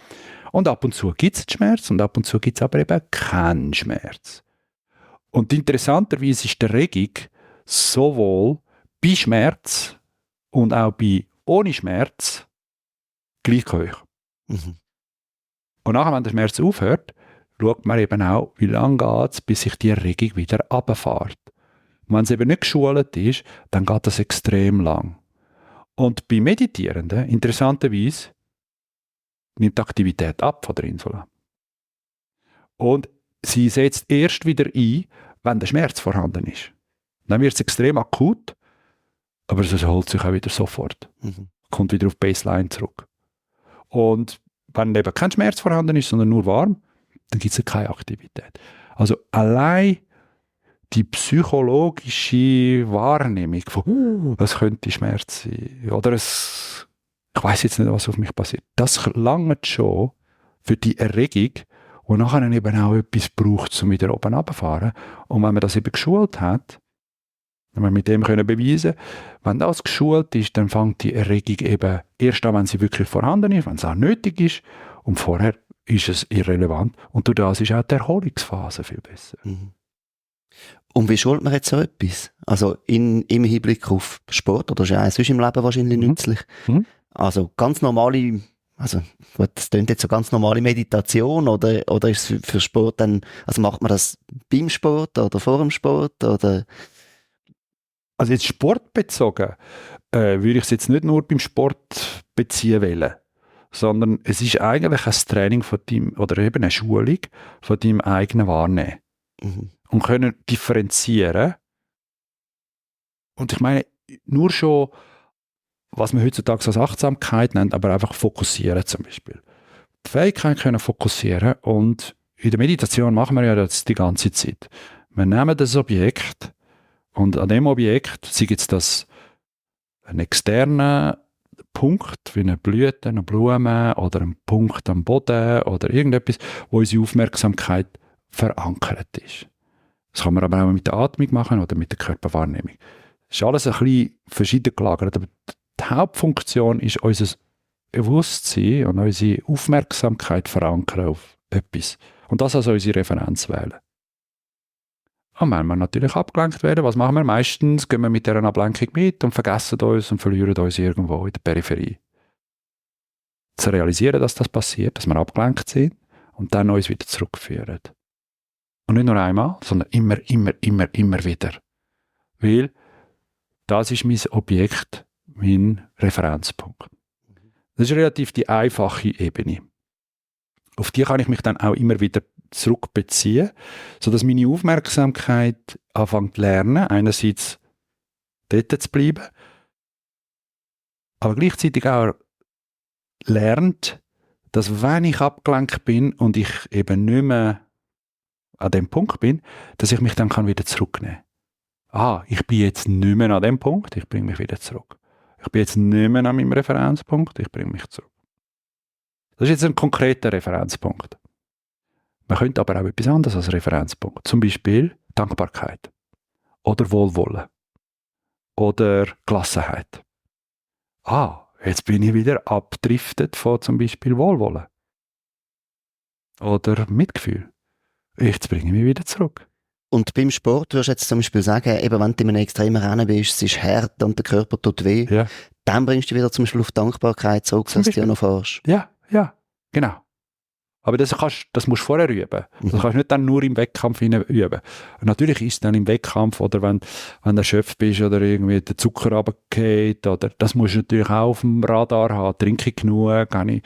Und ab und zu gibt es Schmerz und ab und zu gibt es aber eben keinen Schmerz. Und interessanterweise ist die Erregung sowohl bei Schmerz und auch bei ohne Schmerz gleich hoch. Und nachher, wenn der Schmerz aufhört, schaut man eben auch, wie lange geht es, bis sich die Erregung wieder runterfährt. Und wenn es eben nicht geschult ist, dann geht das extrem lang. Und bei Meditierenden, interessanterweise, nimmt die Aktivität ab von der Insula. Und sie setzt erst wieder ein, wenn der Schmerz vorhanden ist. Dann wird es extrem akut, aber es erholt sich auch wieder sofort. Kommt wieder auf Baseline zurück. Und wenn eben kein Schmerz vorhanden ist, sondern nur warm, dann gibt es keine Aktivität. Also allein die psychologische Wahrnehmung von, es könnte Schmerz sein, oder ich weiss jetzt nicht, was auf mich passiert, das langt schon für die Erregung, und nachher eben auch etwas braucht, um wieder oben runterzufahren. Und wenn man das eben geschult hat, wenn wir mit dem können beweisen, wenn das geschult ist, dann fängt die Erregung eben erst an, wenn sie wirklich vorhanden ist, wenn es auch nötig ist, und vorher ist es irrelevant. Und durch das ist auch die Erholungsphase viel besser. Und wie schult man jetzt so etwas? Also im Hinblick auf Sport, oder ist ja auch sonst im Leben wahrscheinlich nützlich. Also ganz normale, also gut, das klingt jetzt so ganz normale Meditation, oder ist es für Sport dann, also macht man das beim Sport oder vor dem Sport, oder? Also jetzt sportbezogen würde ich es jetzt nicht nur beim Sport beziehen wollen, sondern es ist eigentlich ein Training von deinem, oder eben eine Schulung von deinem eigenen Wahrnehmen. Und können differenzieren. Und ich meine, nur schon, was man heutzutage als Achtsamkeit nennt, aber einfach fokussieren zum Beispiel. Die Fähigkeit können fokussieren, und in der Meditation machen wir ja das die ganze Zeit. Wir nehmen das Objekt und an dem Objekt, sei jetzt das ein externer Punkt, wie eine Blüte, eine Blume oder ein Punkt am Boden oder irgendetwas, wo unsere Aufmerksamkeit verankert ist. Das kann man aber auch mit der Atmung machen oder mit der Körperwahrnehmung. Das ist alles ein bisschen verschieden gelagert, aber die Hauptfunktion ist unser Bewusstsein und unsere Aufmerksamkeit verankern auf etwas. Und das als unsere Referenz wählen. Und wenn wir natürlich abgelenkt werden, was machen wir? Meistens gehen wir mit dieser Ablenkung mit und vergessen uns und verlieren uns irgendwo in der Peripherie. Zu realisieren, dass das passiert, dass wir abgelenkt sind und dann uns wieder zurückführen. Und nicht nur einmal, sondern immer wieder. Weil das ist mein Objekt, mein Referenzpunkt. Das ist relativ die einfache Ebene. Auf die kann ich mich dann auch immer wieder zurückbeziehen, sodass meine Aufmerksamkeit anfängt zu lernen, einerseits dort zu bleiben, aber gleichzeitig auch lernt, dass wenn ich abgelenkt bin und ich eben nicht mehr an dem Punkt bin, dass ich mich dann wieder zurücknehmen kann. Ich bin jetzt nicht mehr an dem Punkt, ich bringe mich wieder zurück. Ich bin jetzt nicht mehr an meinem Referenzpunkt, ich bringe mich zurück. Das ist jetzt ein konkreter Referenzpunkt. Man könnte aber auch etwas anderes als Referenzpunkt. Zum Beispiel Dankbarkeit oder Wohlwollen oder Gelassenheit. Jetzt bin ich wieder abgedriftet von zum Beispiel Wohlwollen oder Mitgefühl. Jetzt bringe ich mich wieder zurück. Und beim Sport würdest du jetzt zum Beispiel sagen, eben wenn du in einem extremen Rennen bist, es ist hart und der Körper tut weh, ja. Dann bringst du dich wieder zum Beispiel auf Dankbarkeit zurück, dass du ja noch fährst. Ja, genau. Aber das musst du vorher üben. Das kannst du nicht dann nur im Wettkampf üben. Und natürlich ist es dann im Wettkampf oder wenn du erschöpft bist oder irgendwie der Zucker runtergeht, oder das musst du natürlich auch auf dem Radar haben. Trinke ich genug? Habe ich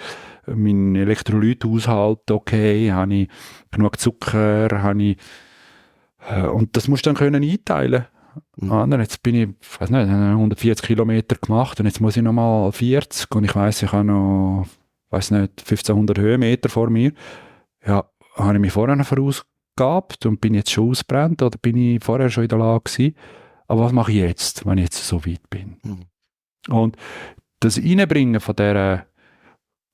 meinen Elektrolythaushalt okay? Habe ich genug Zucker? Und das musst du dann können einteilen. Jetzt bin ich weiß nicht, 140 Kilometer gemacht und jetzt muss ich nochmal 40 und ich weiss, ich habe noch 1500 Höhenmeter vor mir. Ja, habe ich mich vorher vorausgegabt und bin jetzt schon ausgebrannt oder bin ich vorher schon in der Lage gewesen? Aber was mache ich jetzt, wenn ich jetzt so weit bin? Und das Reinbringen von dieser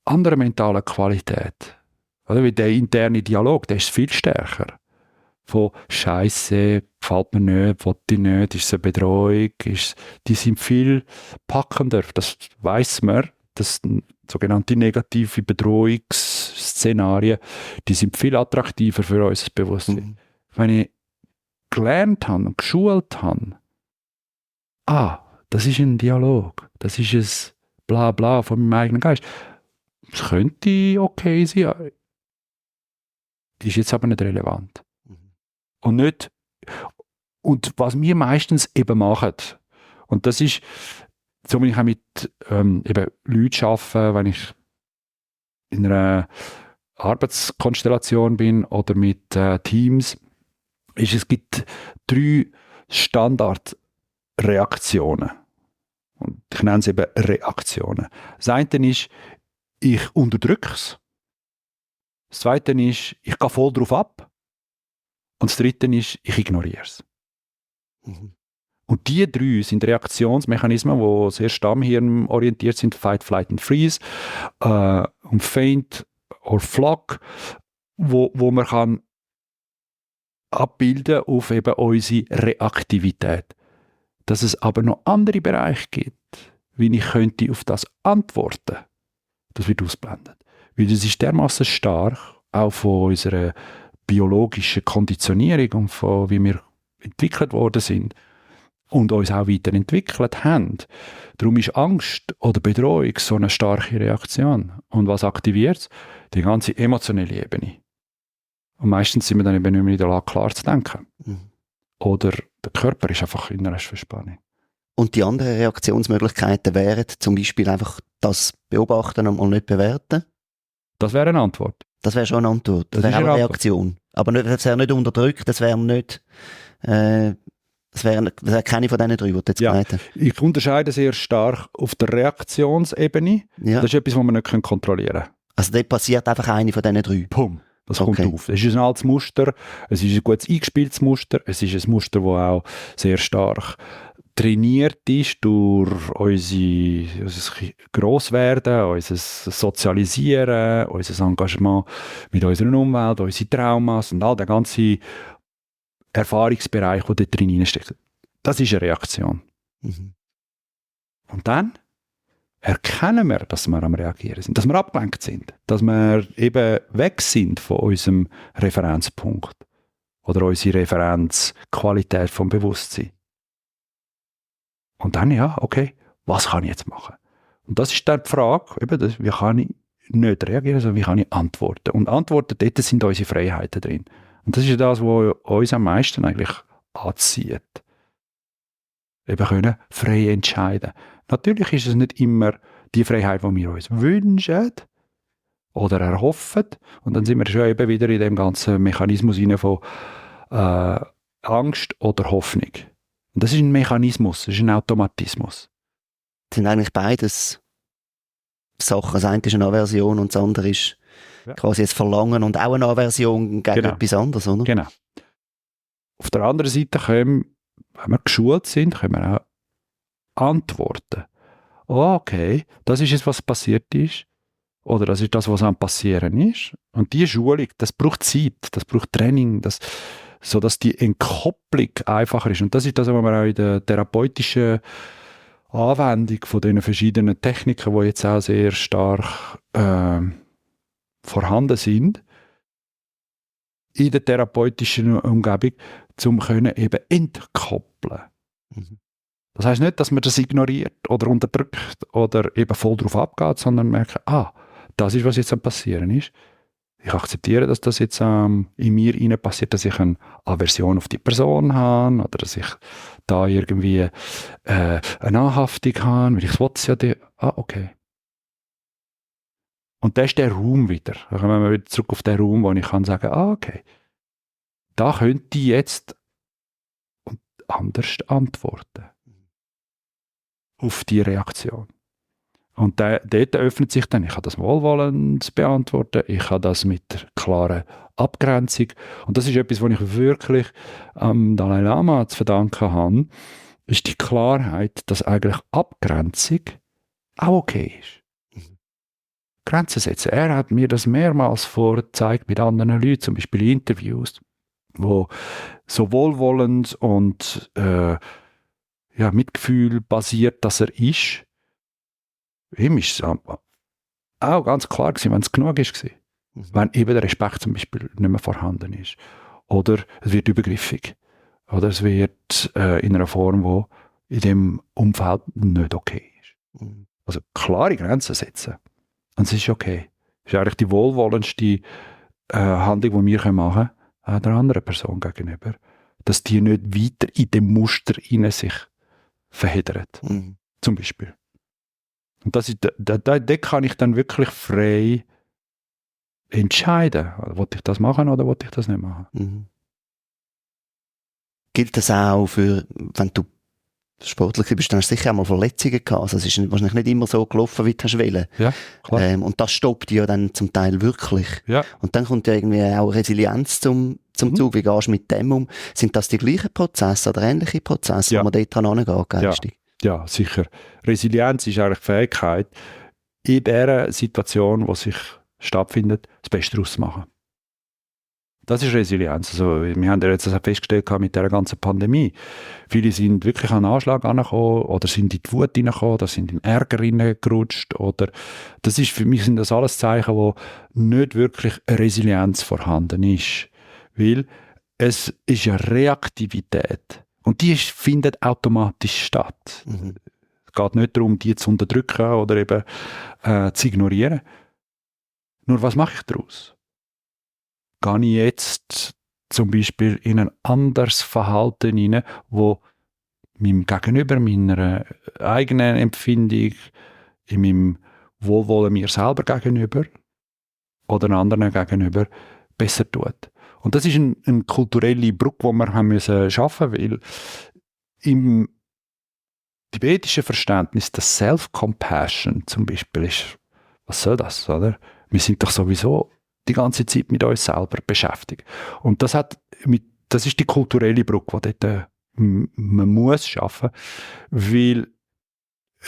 anderen mentalen Qualität, oder? Weil der interne Dialog, der ist viel stärker. Von Scheiße, gefällt mir nicht, will ich nicht, ist es eine Bedrohung, die sind viel packender, das weiss man, das sogenannte negative Bedrohungsszenarien, die sind viel attraktiver für unser Bewusstsein. Wenn ich gelernt habe und geschult habe, das ist ein Dialog, das ist ein Blabla von meinem eigenen Geist. Das könnte okay sein, ist jetzt aber nicht relevant. Und was wir meistens eben machen, und das ist, so wenn ich auch mit eben Leuten arbeite, wenn ich in einer Arbeitskonstellation bin oder mit Teams, es gibt 3 Standardreaktionen. Und ich nenne es eben Reaktionen. Das eine ist, ich unterdrücke es. Das zweite ist, ich gehe voll drauf ab. Und das dritte ist, ich ignoriere es. Und die 3 sind Reaktionsmechanismen, die sehr stammhirn orientiert sind, Fight, Flight and Freeze, und Faint or Flock, wo man kann abbilden auf eben unsere Reaktivität. Dass es aber noch andere Bereiche gibt, wie ich könnte auf das antworten, das wird ausblendet. Weil das ist dermaßen stark, auch von unserer biologischen Konditionierung und von wie wir entwickelt worden sind und uns auch weiterentwickelt haben. Darum ist Angst oder Bedrohung so eine starke Reaktion. Und was aktiviert es? Die ganze emotionelle Ebene. Und meistens sind wir dann eben nicht mehr in der Lage, klar zu denken. Oder der Körper ist einfach in einer Verspannung. Und die anderen Reaktionsmöglichkeiten wären zum Beispiel einfach das beobachten und mal nicht bewerten? Das wäre eine Antwort. Das wäre schon eine Antwort. Das wäre auch eine Reaktion. Aber nicht, das wäre nicht unterdrückt, das wäre nicht... das wäre keine von diesen drei, die du jetzt gesagt hast. Ich unterscheide sehr stark auf der Reaktionsebene. Ja. Das ist etwas, was wir nicht kontrollieren können. Also dort passiert einfach eine von diesen drei? Pum. Das kommt auf. Es ist ein altes Muster, es ist ein gutes eingespieltes Muster, es ist ein Muster, das auch sehr stark trainiert ist durch unser Grosswerden, unser Sozialisieren, unser Engagement mit unserer Umwelt, unsere Traumas und all der ganze Erfahrungsbereich, der dort drin steckt. Das ist eine Reaktion. Und dann erkennen wir, dass wir am Reagieren sind, dass wir abgelenkt sind, dass wir eben weg sind von unserem Referenzpunkt oder unsere Referenzqualität vom Bewusstsein. Und dann, ja, okay, was kann ich jetzt machen? Und das ist dann die Frage, eben, wie kann ich nicht reagieren, sondern wie kann ich antworten? Und Antworten, dort sind unsere Freiheiten drin. Und das ist das, was uns am meisten eigentlich anzieht. Eben können frei entscheiden. Natürlich ist es nicht immer die Freiheit, die wir uns wünschen oder erhoffen. Und dann sind wir schon eben wieder in dem ganzen Mechanismus von Angst oder Hoffnung. Und das ist ein Mechanismus, das ist ein Automatismus. Das sind eigentlich beides Sachen. Das eine ist eine Aversion und das andere ist quasi ein Verlangen und auch eine Aversion gegen etwas anderes, oder? Genau. Auf der anderen Seite wenn wir geschult sind, können wir auch antworten. Oh, okay, das ist es, was passiert ist. Oder das ist das, was am Passieren ist. Und diese Schulung, das braucht Zeit, das braucht Training, sodass die Entkopplung einfacher ist. Und das ist das, was wir auch in der therapeutischen Anwendung von diesen verschiedenen Techniken, die jetzt auch sehr stark vorhanden sind, in der therapeutischen Umgebung, um eben entkoppeln. Das heisst nicht, dass man das ignoriert oder unterdrückt oder eben voll drauf abgeht, sondern merkt, das ist, was jetzt am Passieren ist. Ich akzeptiere, dass das jetzt in mir rein passiert, dass ich eine Aversion auf die Person habe oder dass ich da irgendwie eine Anhaftung habe, weil ich es ja okay. Und das ist der Raum wieder. Dann kommen wir wieder zurück auf den Raum, wo ich kann sagen, okay, da könnte ich jetzt anders antworten auf die Reaktion. Und dort öffnet sich dann, ich kann das wohlwollend beantworten, ich kann das mit klarer Abgrenzung. Und das ist etwas, was ich wirklich Dalai Lama zu verdanken habe, ist die Klarheit, dass eigentlich Abgrenzung auch okay ist. Grenzen setzen. Er hat mir das mehrmals vorgezeigt mit anderen Leuten, zum Beispiel in Interviews, wo so wohlwollend und Mitgefühl basiert, dass er ist. Ihm ist es auch ganz klar gewesen, wenn es genug ist. Wenn eben der Respekt zum Beispiel nicht mehr vorhanden ist. Oder es wird übergriffig. Oder es wird in einer Form, die in dem Umfeld nicht okay ist. Also klare Grenzen setzen. Und es ist okay. Das ist eigentlich die wohlwollendste Handlung, die wir machen können, der anderen Person gegenüber. Dass die nicht weiter in dem Muster in sich verheddert. Zum Beispiel. Und da kann ich dann wirklich frei entscheiden. Wollte ich das machen oder wollte ich das nicht machen? Gilt das auch für, wenn du sportlich bist, dann hast du sicher auch mal Verletzungen gehabt. Also es ist wahrscheinlich nicht immer so gelaufen, wie du hast wollen. Ja, klar. Und das stoppt ja dann zum Teil wirklich. Ja. Und dann kommt ja irgendwie auch Resilienz zum Zug. Wie gehst du mit dem um? Sind das die gleichen Prozesse oder ähnliche Prozesse, wo man dort dran angeht, geistig? Ja, sicher. Resilienz ist eigentlich die Fähigkeit, in der Situation, die sich stattfindet, das Beste daraus zu machen. Das ist Resilienz. Also, wir haben ja jetzt das festgestellt mit dieser ganzen Pandemie. Viele sind wirklich an den Anschlag angekommen oder sind in die Wut hineingekommen oder sind in Ärger hineingerutscht. Oder das ist, für mich sind das alles Zeichen, wo nicht wirklich eine Resilienz vorhanden ist. Weil es ist eine Reaktivität. Und die findet automatisch statt. Mhm. Es geht nicht darum, die zu unterdrücken oder eben zu ignorieren. Nur was mache ich daraus? Gehe ich jetzt zum Beispiel in ein anderes Verhalten hinein, wo meinem Gegenüber, meiner eigenen Empfindung, in meinem Wohlwollen mir selber gegenüber oder anderen gegenüber besser tut. Und das ist eine kulturelle Brücke, die wir haben müssen schaffen, weil im tibetischen Verständnis das Self-Compassion zum Beispiel ist, was soll das, oder? Wir sind doch sowieso die ganze Zeit mit uns selber beschäftigt. Und das ist die kulturelle Brücke, die dort man muss schaffen, weil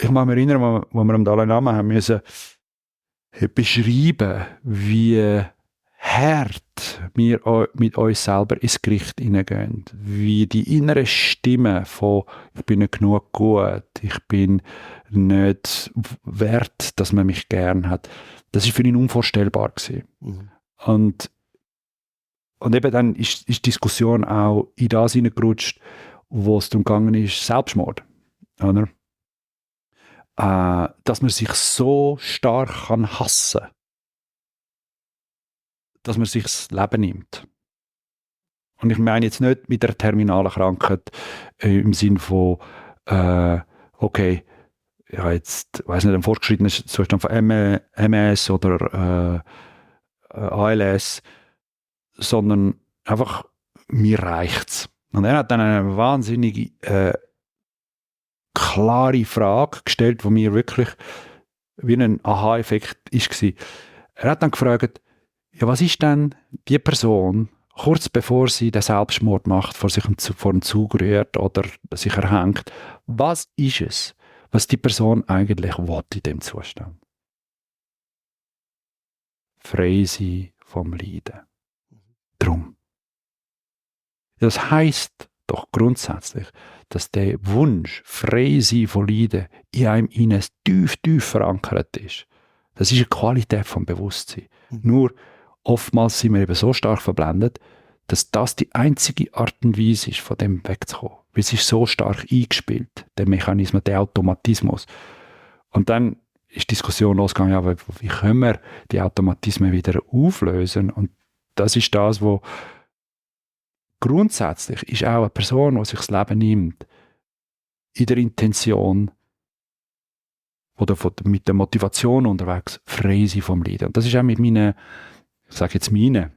ich mag mich erinnern, wo wir am Dalai Lama haben müssen beschreiben, wie hart wir mit uns selber ins Gericht hineingehen, wie die innere Stimme von ich bin nicht genug gut, ich bin nicht wert, dass man mich gern hat, das ist für ihn unvorstellbar gewesen. Mhm. Und eben dann ist die Diskussion auch in das hineingerutscht, wo es darum gegangen ist, Selbstmord. Oder? Dass man sich so stark kann hassen kann, dass man sich das Leben nimmt. Und ich meine jetzt nicht mit einer terminalen Krankheit im Sinn von, okay, ja jetzt, ich weiss nicht, ein fortgeschrittener Zustand von MS oder ALS, sondern einfach, mir reicht's. Und er hat dann eine wahnsinnige klare Frage gestellt, die mir wirklich wie ein Aha-Effekt war. Er hat dann gefragt, ja, was ist denn die Person, kurz bevor sie den Selbstmord macht, vor einen Zug rührt oder sich erhängt, was ist es, was die Person eigentlich will in dem Zustand? Frei sein vom Leiden. Drum. Das heisst doch grundsätzlich, dass der Wunsch, frei sein von Leiden, in einem innen tief verankert ist. Das ist eine Qualität vom Bewusstsein. Nur oftmals sind wir eben so stark verblendet, dass das die einzige Art und Weise ist, von dem wegzukommen. Weil es ist so stark eingespielt, der Mechanismus, der Automatismus. Und dann ist die Diskussion losgegangen, ja, wie können wir die Automatismen wieder auflösen? Und das ist das, wo grundsätzlich ist auch eine Person, die sich das Leben nimmt, in der Intention oder mit der Motivation unterwegs, frei sein vom Leiden. Und das ist auch mit meinen, ich sage jetzt meine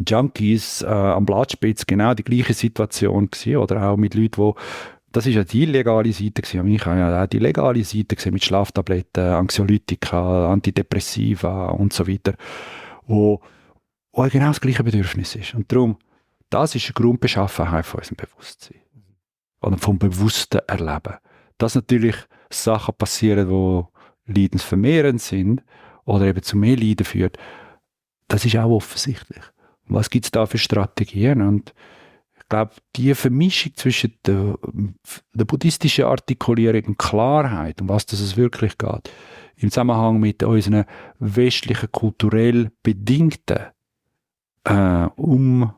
Junkies am Blattspitz genau die gleiche Situation gewesen, oder auch mit Leuten, die, das ist ja die illegale Seite gewesen, ich habe ja auch die legale Seite gesehen mit Schlaftabletten, Anxiolytika, Antidepressiva und so weiter, wo genau das gleiche Bedürfnis ist. Und darum, das ist eine Grundbeschaffenheit von unserem Bewusstsein. Oder vom bewussten Erleben. Dass natürlich Sachen passieren, die leidensvermehrend sind oder eben zu mehr Leiden führt, das ist auch offensichtlich. Was gibt es da für Strategien? Und ich glaube, die Vermischung zwischen der buddhistischen Artikulierung und Klarheit, um was es wirklich geht, im Zusammenhang mit unseren westlichen, kulturell bedingten Umfelder,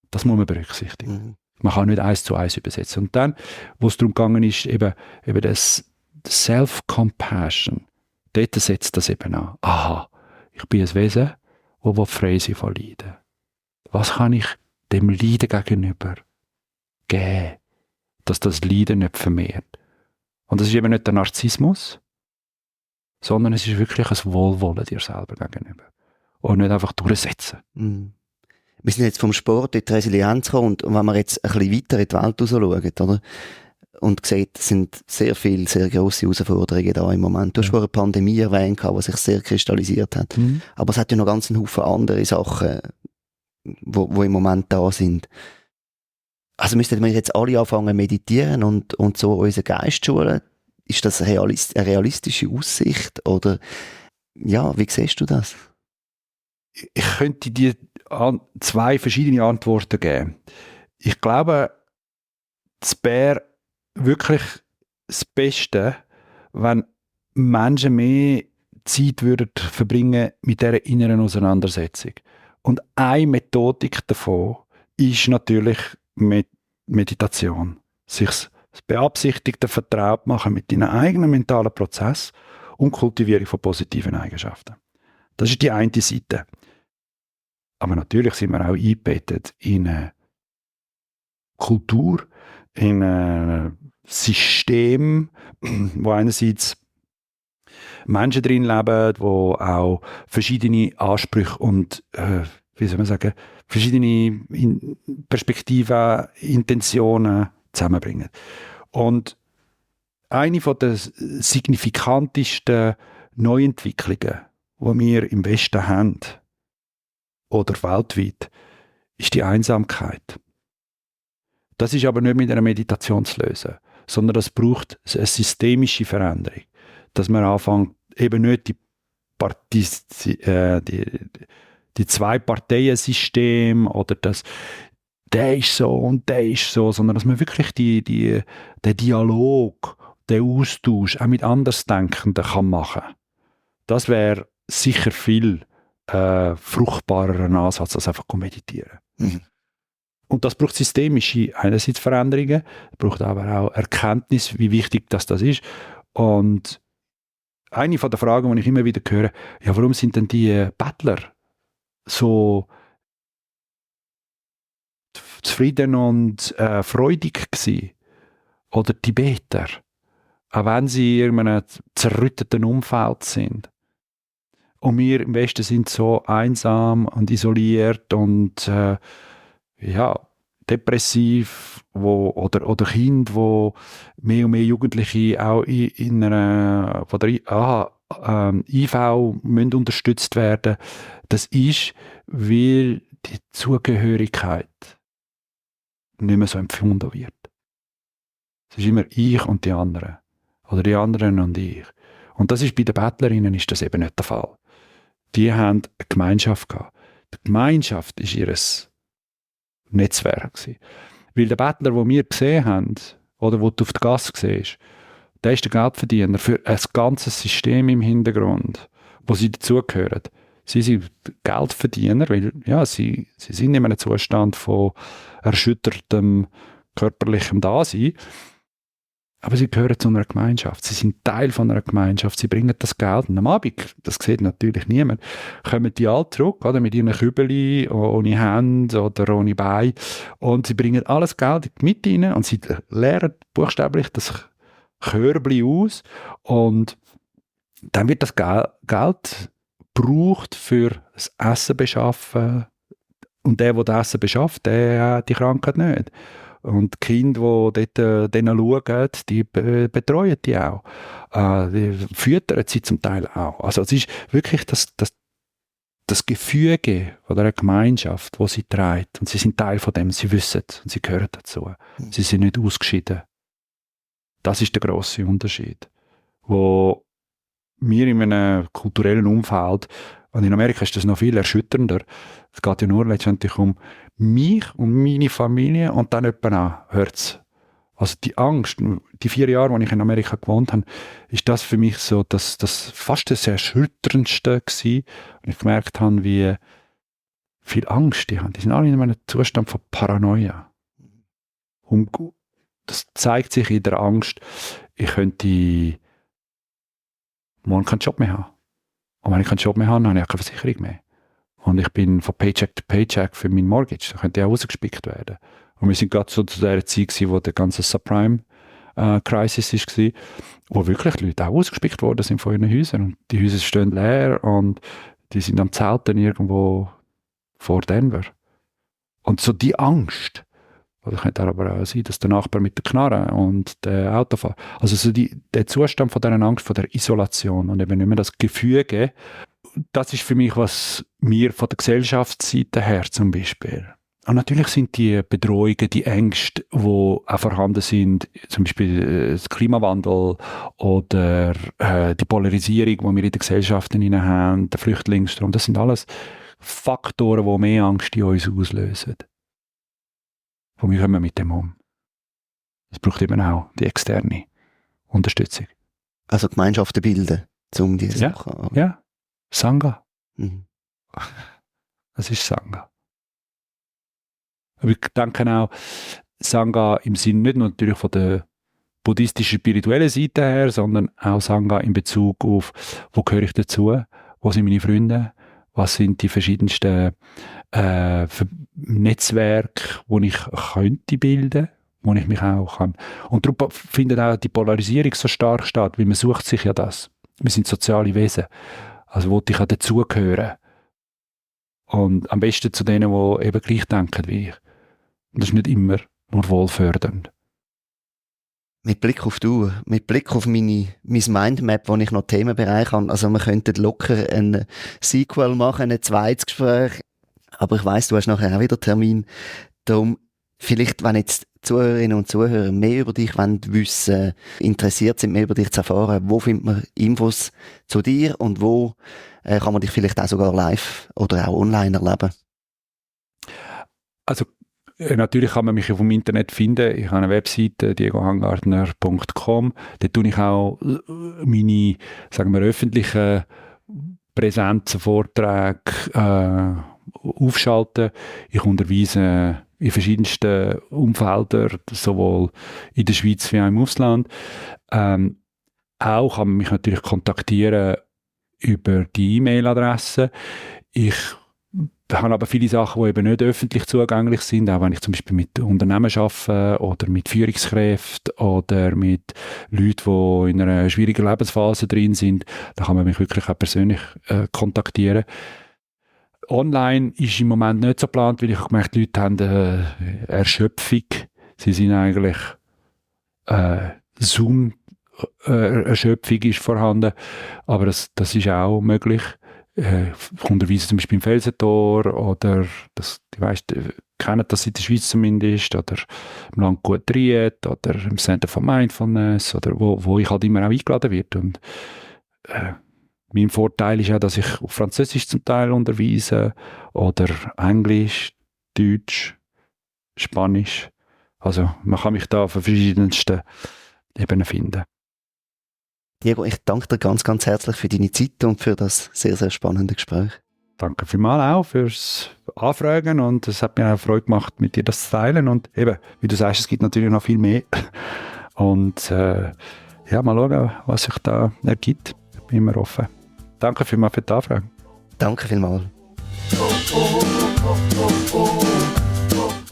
das muss man berücksichtigen. Mhm. Man kann nicht 1:1 übersetzen. Und dann, wo es darum gegangen ist, eben das Self-Compassion, dort setzt das eben an. Aha, ich bin ein Wesen, das frei sein von Leiden. Was kann ich dem Leiden gegenüber geben, dass das Leiden nicht vermehrt? Und das ist eben nicht der Narzissmus, sondern es ist wirklich ein Wohlwollen dir selber gegenüber. Und nicht einfach durchsetzen. Mhm. Wir sind jetzt vom Sport in die Resilienz gekommen und wenn wir jetzt ein bisschen weiter in die Welt rausschauen, oder? Und sieht, es sind sehr viele, sehr grosse Herausforderungen da im Moment. Du hast vorhin eine Pandemie erwähnt, die sich sehr kristallisiert hat. Mhm. Aber es hat ja noch ganz einen Haufen andere Sachen, wo im Moment da sind. Also müssten wir jetzt alle anfangen meditieren und so unseren Geist schulen? Ist das eine realistische Aussicht? Oder, ja, wie siehst du das? Ich könnte dir zwei verschiedene Antworten geben. Ich glaube, es wäre wirklich das Beste, wenn Menschen mehr Zeit würden verbringen mit dieser inneren Auseinandersetzung. Und eine Methodik davon ist natürlich Meditation. Sich das beabsichtigte vertraut machen mit deinen eigenen mentalen Prozess und Kultivierung von positiven Eigenschaften. Das ist die eine Seite. Aber natürlich sind wir auch eingebettet in eine Kultur, in ein System, wo einerseits Menschen drin leben, wo auch verschiedene Ansprüche und wie soll man sagen, verschiedene Perspektiven, Intentionen zusammenbringen. Und eine der signifikantesten Neuentwicklungen, die wir im Westen haben, oder weltweit, ist die Einsamkeit. Das ist aber nicht mit einer Meditation zu lösen, sondern das braucht eine systemische Veränderung. Dass man anfängt, eben nicht die Zwei-Parteien-System oder das der ist so und der ist so, sondern dass man wirklich den Dialog, den Austausch auch mit Andersdenkenden kann machen. Das wäre sicher viel fruchtbarer Ansatz als einfach meditieren. Mhm. Und das braucht systemische einerseits Veränderungen, braucht aber auch Erkenntnis, wie wichtig das ist. Und eine von der Fragen, die ich immer wieder höre, ja, warum sind denn die Bettler so zufrieden und freudig gewesen? Oder die Beter, auch wenn sie in einem zerrütteten Umfeld sind. Und wir im Westen sind so einsam und isoliert und depressiv, oder Kinder, wo mehr und mehr Jugendliche auch in einer von der IV müssen unterstützt werden. Das ist, weil die Zugehörigkeit nicht mehr so empfunden wird. Es ist immer ich und die anderen. Oder die anderen und ich. Und das ist bei den Bettlerinnen ist das eben nicht der Fall. Die haben eine Gemeinschaft gehabt. Die Gemeinschaft ist ihr Netzwerk gewesen. Weil der Bettler, den wir gesehen haben, oder den du auf der Gasse siehst, der ist der Geldverdiener für ein ganzes System im Hintergrund, wo sie dazugehören. Sie sind Geldverdiener, weil ja, sie sind in einem Zustand von erschüttertem körperlichem Dasein. Aber sie gehören zu einer Gemeinschaft. Sie sind Teil von einer Gemeinschaft. Sie bringen das Geld. Und am Abend, das sieht natürlich niemand, kommen die alle zurück, oder, mit ihren Kübeli, ohne Hände oder ohne Beine. Und sie bringen alles Geld mit rein und sie leeren buchstäblich das Körbli aus. Und dann wird das Geld gebraucht für das Essen beschaffen. Und der das Essen beschafft, der hat die Krankheit nicht. Und die Kinder, die dort denen schauen, die betreuen die auch. Die füttern sie zum Teil auch. Also es ist wirklich das Gefüge von einer Gemeinschaft, die sie trägt. Und sie sind Teil von dem, sie wissen es und sie gehören dazu. Sie sind nicht ausgeschieden. Das ist der grosse Unterschied. Wo wir in einem kulturellen Umfeld, und in Amerika ist das noch viel erschütternder, es geht ja nur letztendlich um mich und meine Familie und dann jemand an, hört's. Also die Angst, die 4 Jahre, als ich in Amerika gewohnt habe, ist das für mich so das fast das Erschütterndste gewesen. Und ich gemerkt habe, wie viel Angst die haben. Die sind alle in einem Zustand von Paranoia. Und das zeigt sich in der Angst, ich könnte morgen keinen Job mehr haben. Und wenn ich keinen Job mehr habe, habe ich auch keine Versicherung mehr. Und ich bin von Paycheck to Paycheck für mein Mortgage. Da könnte ich auch rausgespickt werden. Und wir sind gerade so zu der Zeit, wo der ganze Subprime-Crisis war, wo wirklich die Leute auch rausgespickt worden sind von ihren Häusern. Und die Häuser stehen leer und die sind am Zelten irgendwo vor Denver. Und so die Angst, oder könnte aber auch sein, dass der Nachbar mit der Knarre und der Autofahrer, also so der Zustand von dieser Angst, von der Isolation und eben nicht mehr das Gefüge, das ist für mich, was mir von der Gesellschaftsseite her zum Beispiel. Und natürlich sind die Bedrohungen, die Ängste, die auch vorhanden sind, zum Beispiel das Klimawandel oder die Polarisierung, die wir in den Gesellschaften haben, der Flüchtlingsstrom, das sind alles Faktoren, die mehr Angst in uns auslösen. Und wie gehen wir mit dem um? Es braucht eben auch die externe Unterstützung. Also Gemeinschaften bilden, um diese Sachen. Ja, Sangha. Mhm. Das ist Sangha. Aber ich denke auch, Sangha im Sinne nicht nur natürlich von der buddhistischen spirituellen Seite her, sondern auch Sangha in Bezug auf, wo gehöre ich dazu, wo sind meine Freunde, was sind die verschiedensten Netzwerke, wo ich könnte bilden, wo ich mich auch kann. Und darum findet auch die Polarisierung so stark statt, weil man sucht sich ja das. Wir sind soziale Wesen. Also wo ich auch dazugehören. Und am besten zu denen, die eben gleich denken wie ich. Und das ist nicht immer nur wohlfördernd. Mit Blick auf die Uhr, mit Blick auf mein Mindmap, wo ich noch Themenbereiche habe, also wir könnten locker ein Sequel machen, ein zweites Gespräch, aber ich weiss, du hast nachher auch wieder Termin, darum vielleicht, wenn jetzt Zuhörerinnen und Zuhörer mehr über dich wissen, interessiert sind, mehr über dich zu erfahren, wo findet man Infos zu dir und wo kann man dich vielleicht auch sogar live oder auch online erleben? Also natürlich kann man mich auf dem Internet finden. Ich habe eine Webseite, diegohangartner.com. Dort tue ich auch meine, sagen wir, öffentlichen Präsenzen, Vorträge aufschalten. Ich unterweise in verschiedensten Umfeldern, sowohl in der Schweiz wie auch im Ausland. Auch kann man mich natürlich kontaktieren über die E-Mail-Adresse. Ich habe aber viele Sachen, die eben nicht öffentlich zugänglich sind, auch wenn ich zum Beispiel mit Unternehmen arbeite oder mit Führungskräften oder mit Leuten, die in einer schwierigen Lebensphase drin sind, da kann man mich wirklich auch persönlich kontaktieren. Online ist im Moment nicht so geplant, weil ich gemerkt habe, die Leute haben eine Erschöpfung. Sie sind eigentlich Zoom-Erschöpfung ist vorhanden, aber das ist auch möglich. Ich unterweise zum Beispiel im Felsentor oder kennen das in der Schweiz zumindest oder im Landgut Triet oder im Center for Mindfulness oder wo ich halt immer auch eingeladen werde. Und mein Vorteil ist auch, dass ich auf Französisch zum Teil unterweise oder Englisch, Deutsch, Spanisch. Also man kann mich da auf verschiedensten Ebenen finden. Diego, ich danke dir ganz, ganz herzlich für deine Zeit und für das sehr, sehr spannende Gespräch. Danke vielmals auch fürs Anfragen und es hat mir auch Freude gemacht, mit dir das zu teilen. Und eben, wie du sagst, es gibt natürlich noch viel mehr. Und mal schauen, was sich da ergibt. Ich bin immer offen. Danke vielmals für die Anfrage. Danke vielmals.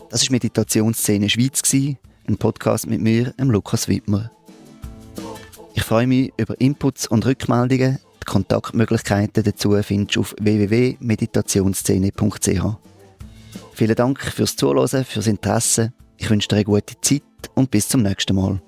Das war Meditationsszene Schweiz, ein Podcast mit mir, Lukas Wittmer. Ich freue mich über Inputs und Rückmeldungen. Die Kontaktmöglichkeiten dazu findest du auf www.meditationsszene.ch. Vielen Dank fürs Zuhören, fürs Interesse. Ich wünsche dir eine gute Zeit und bis zum nächsten Mal.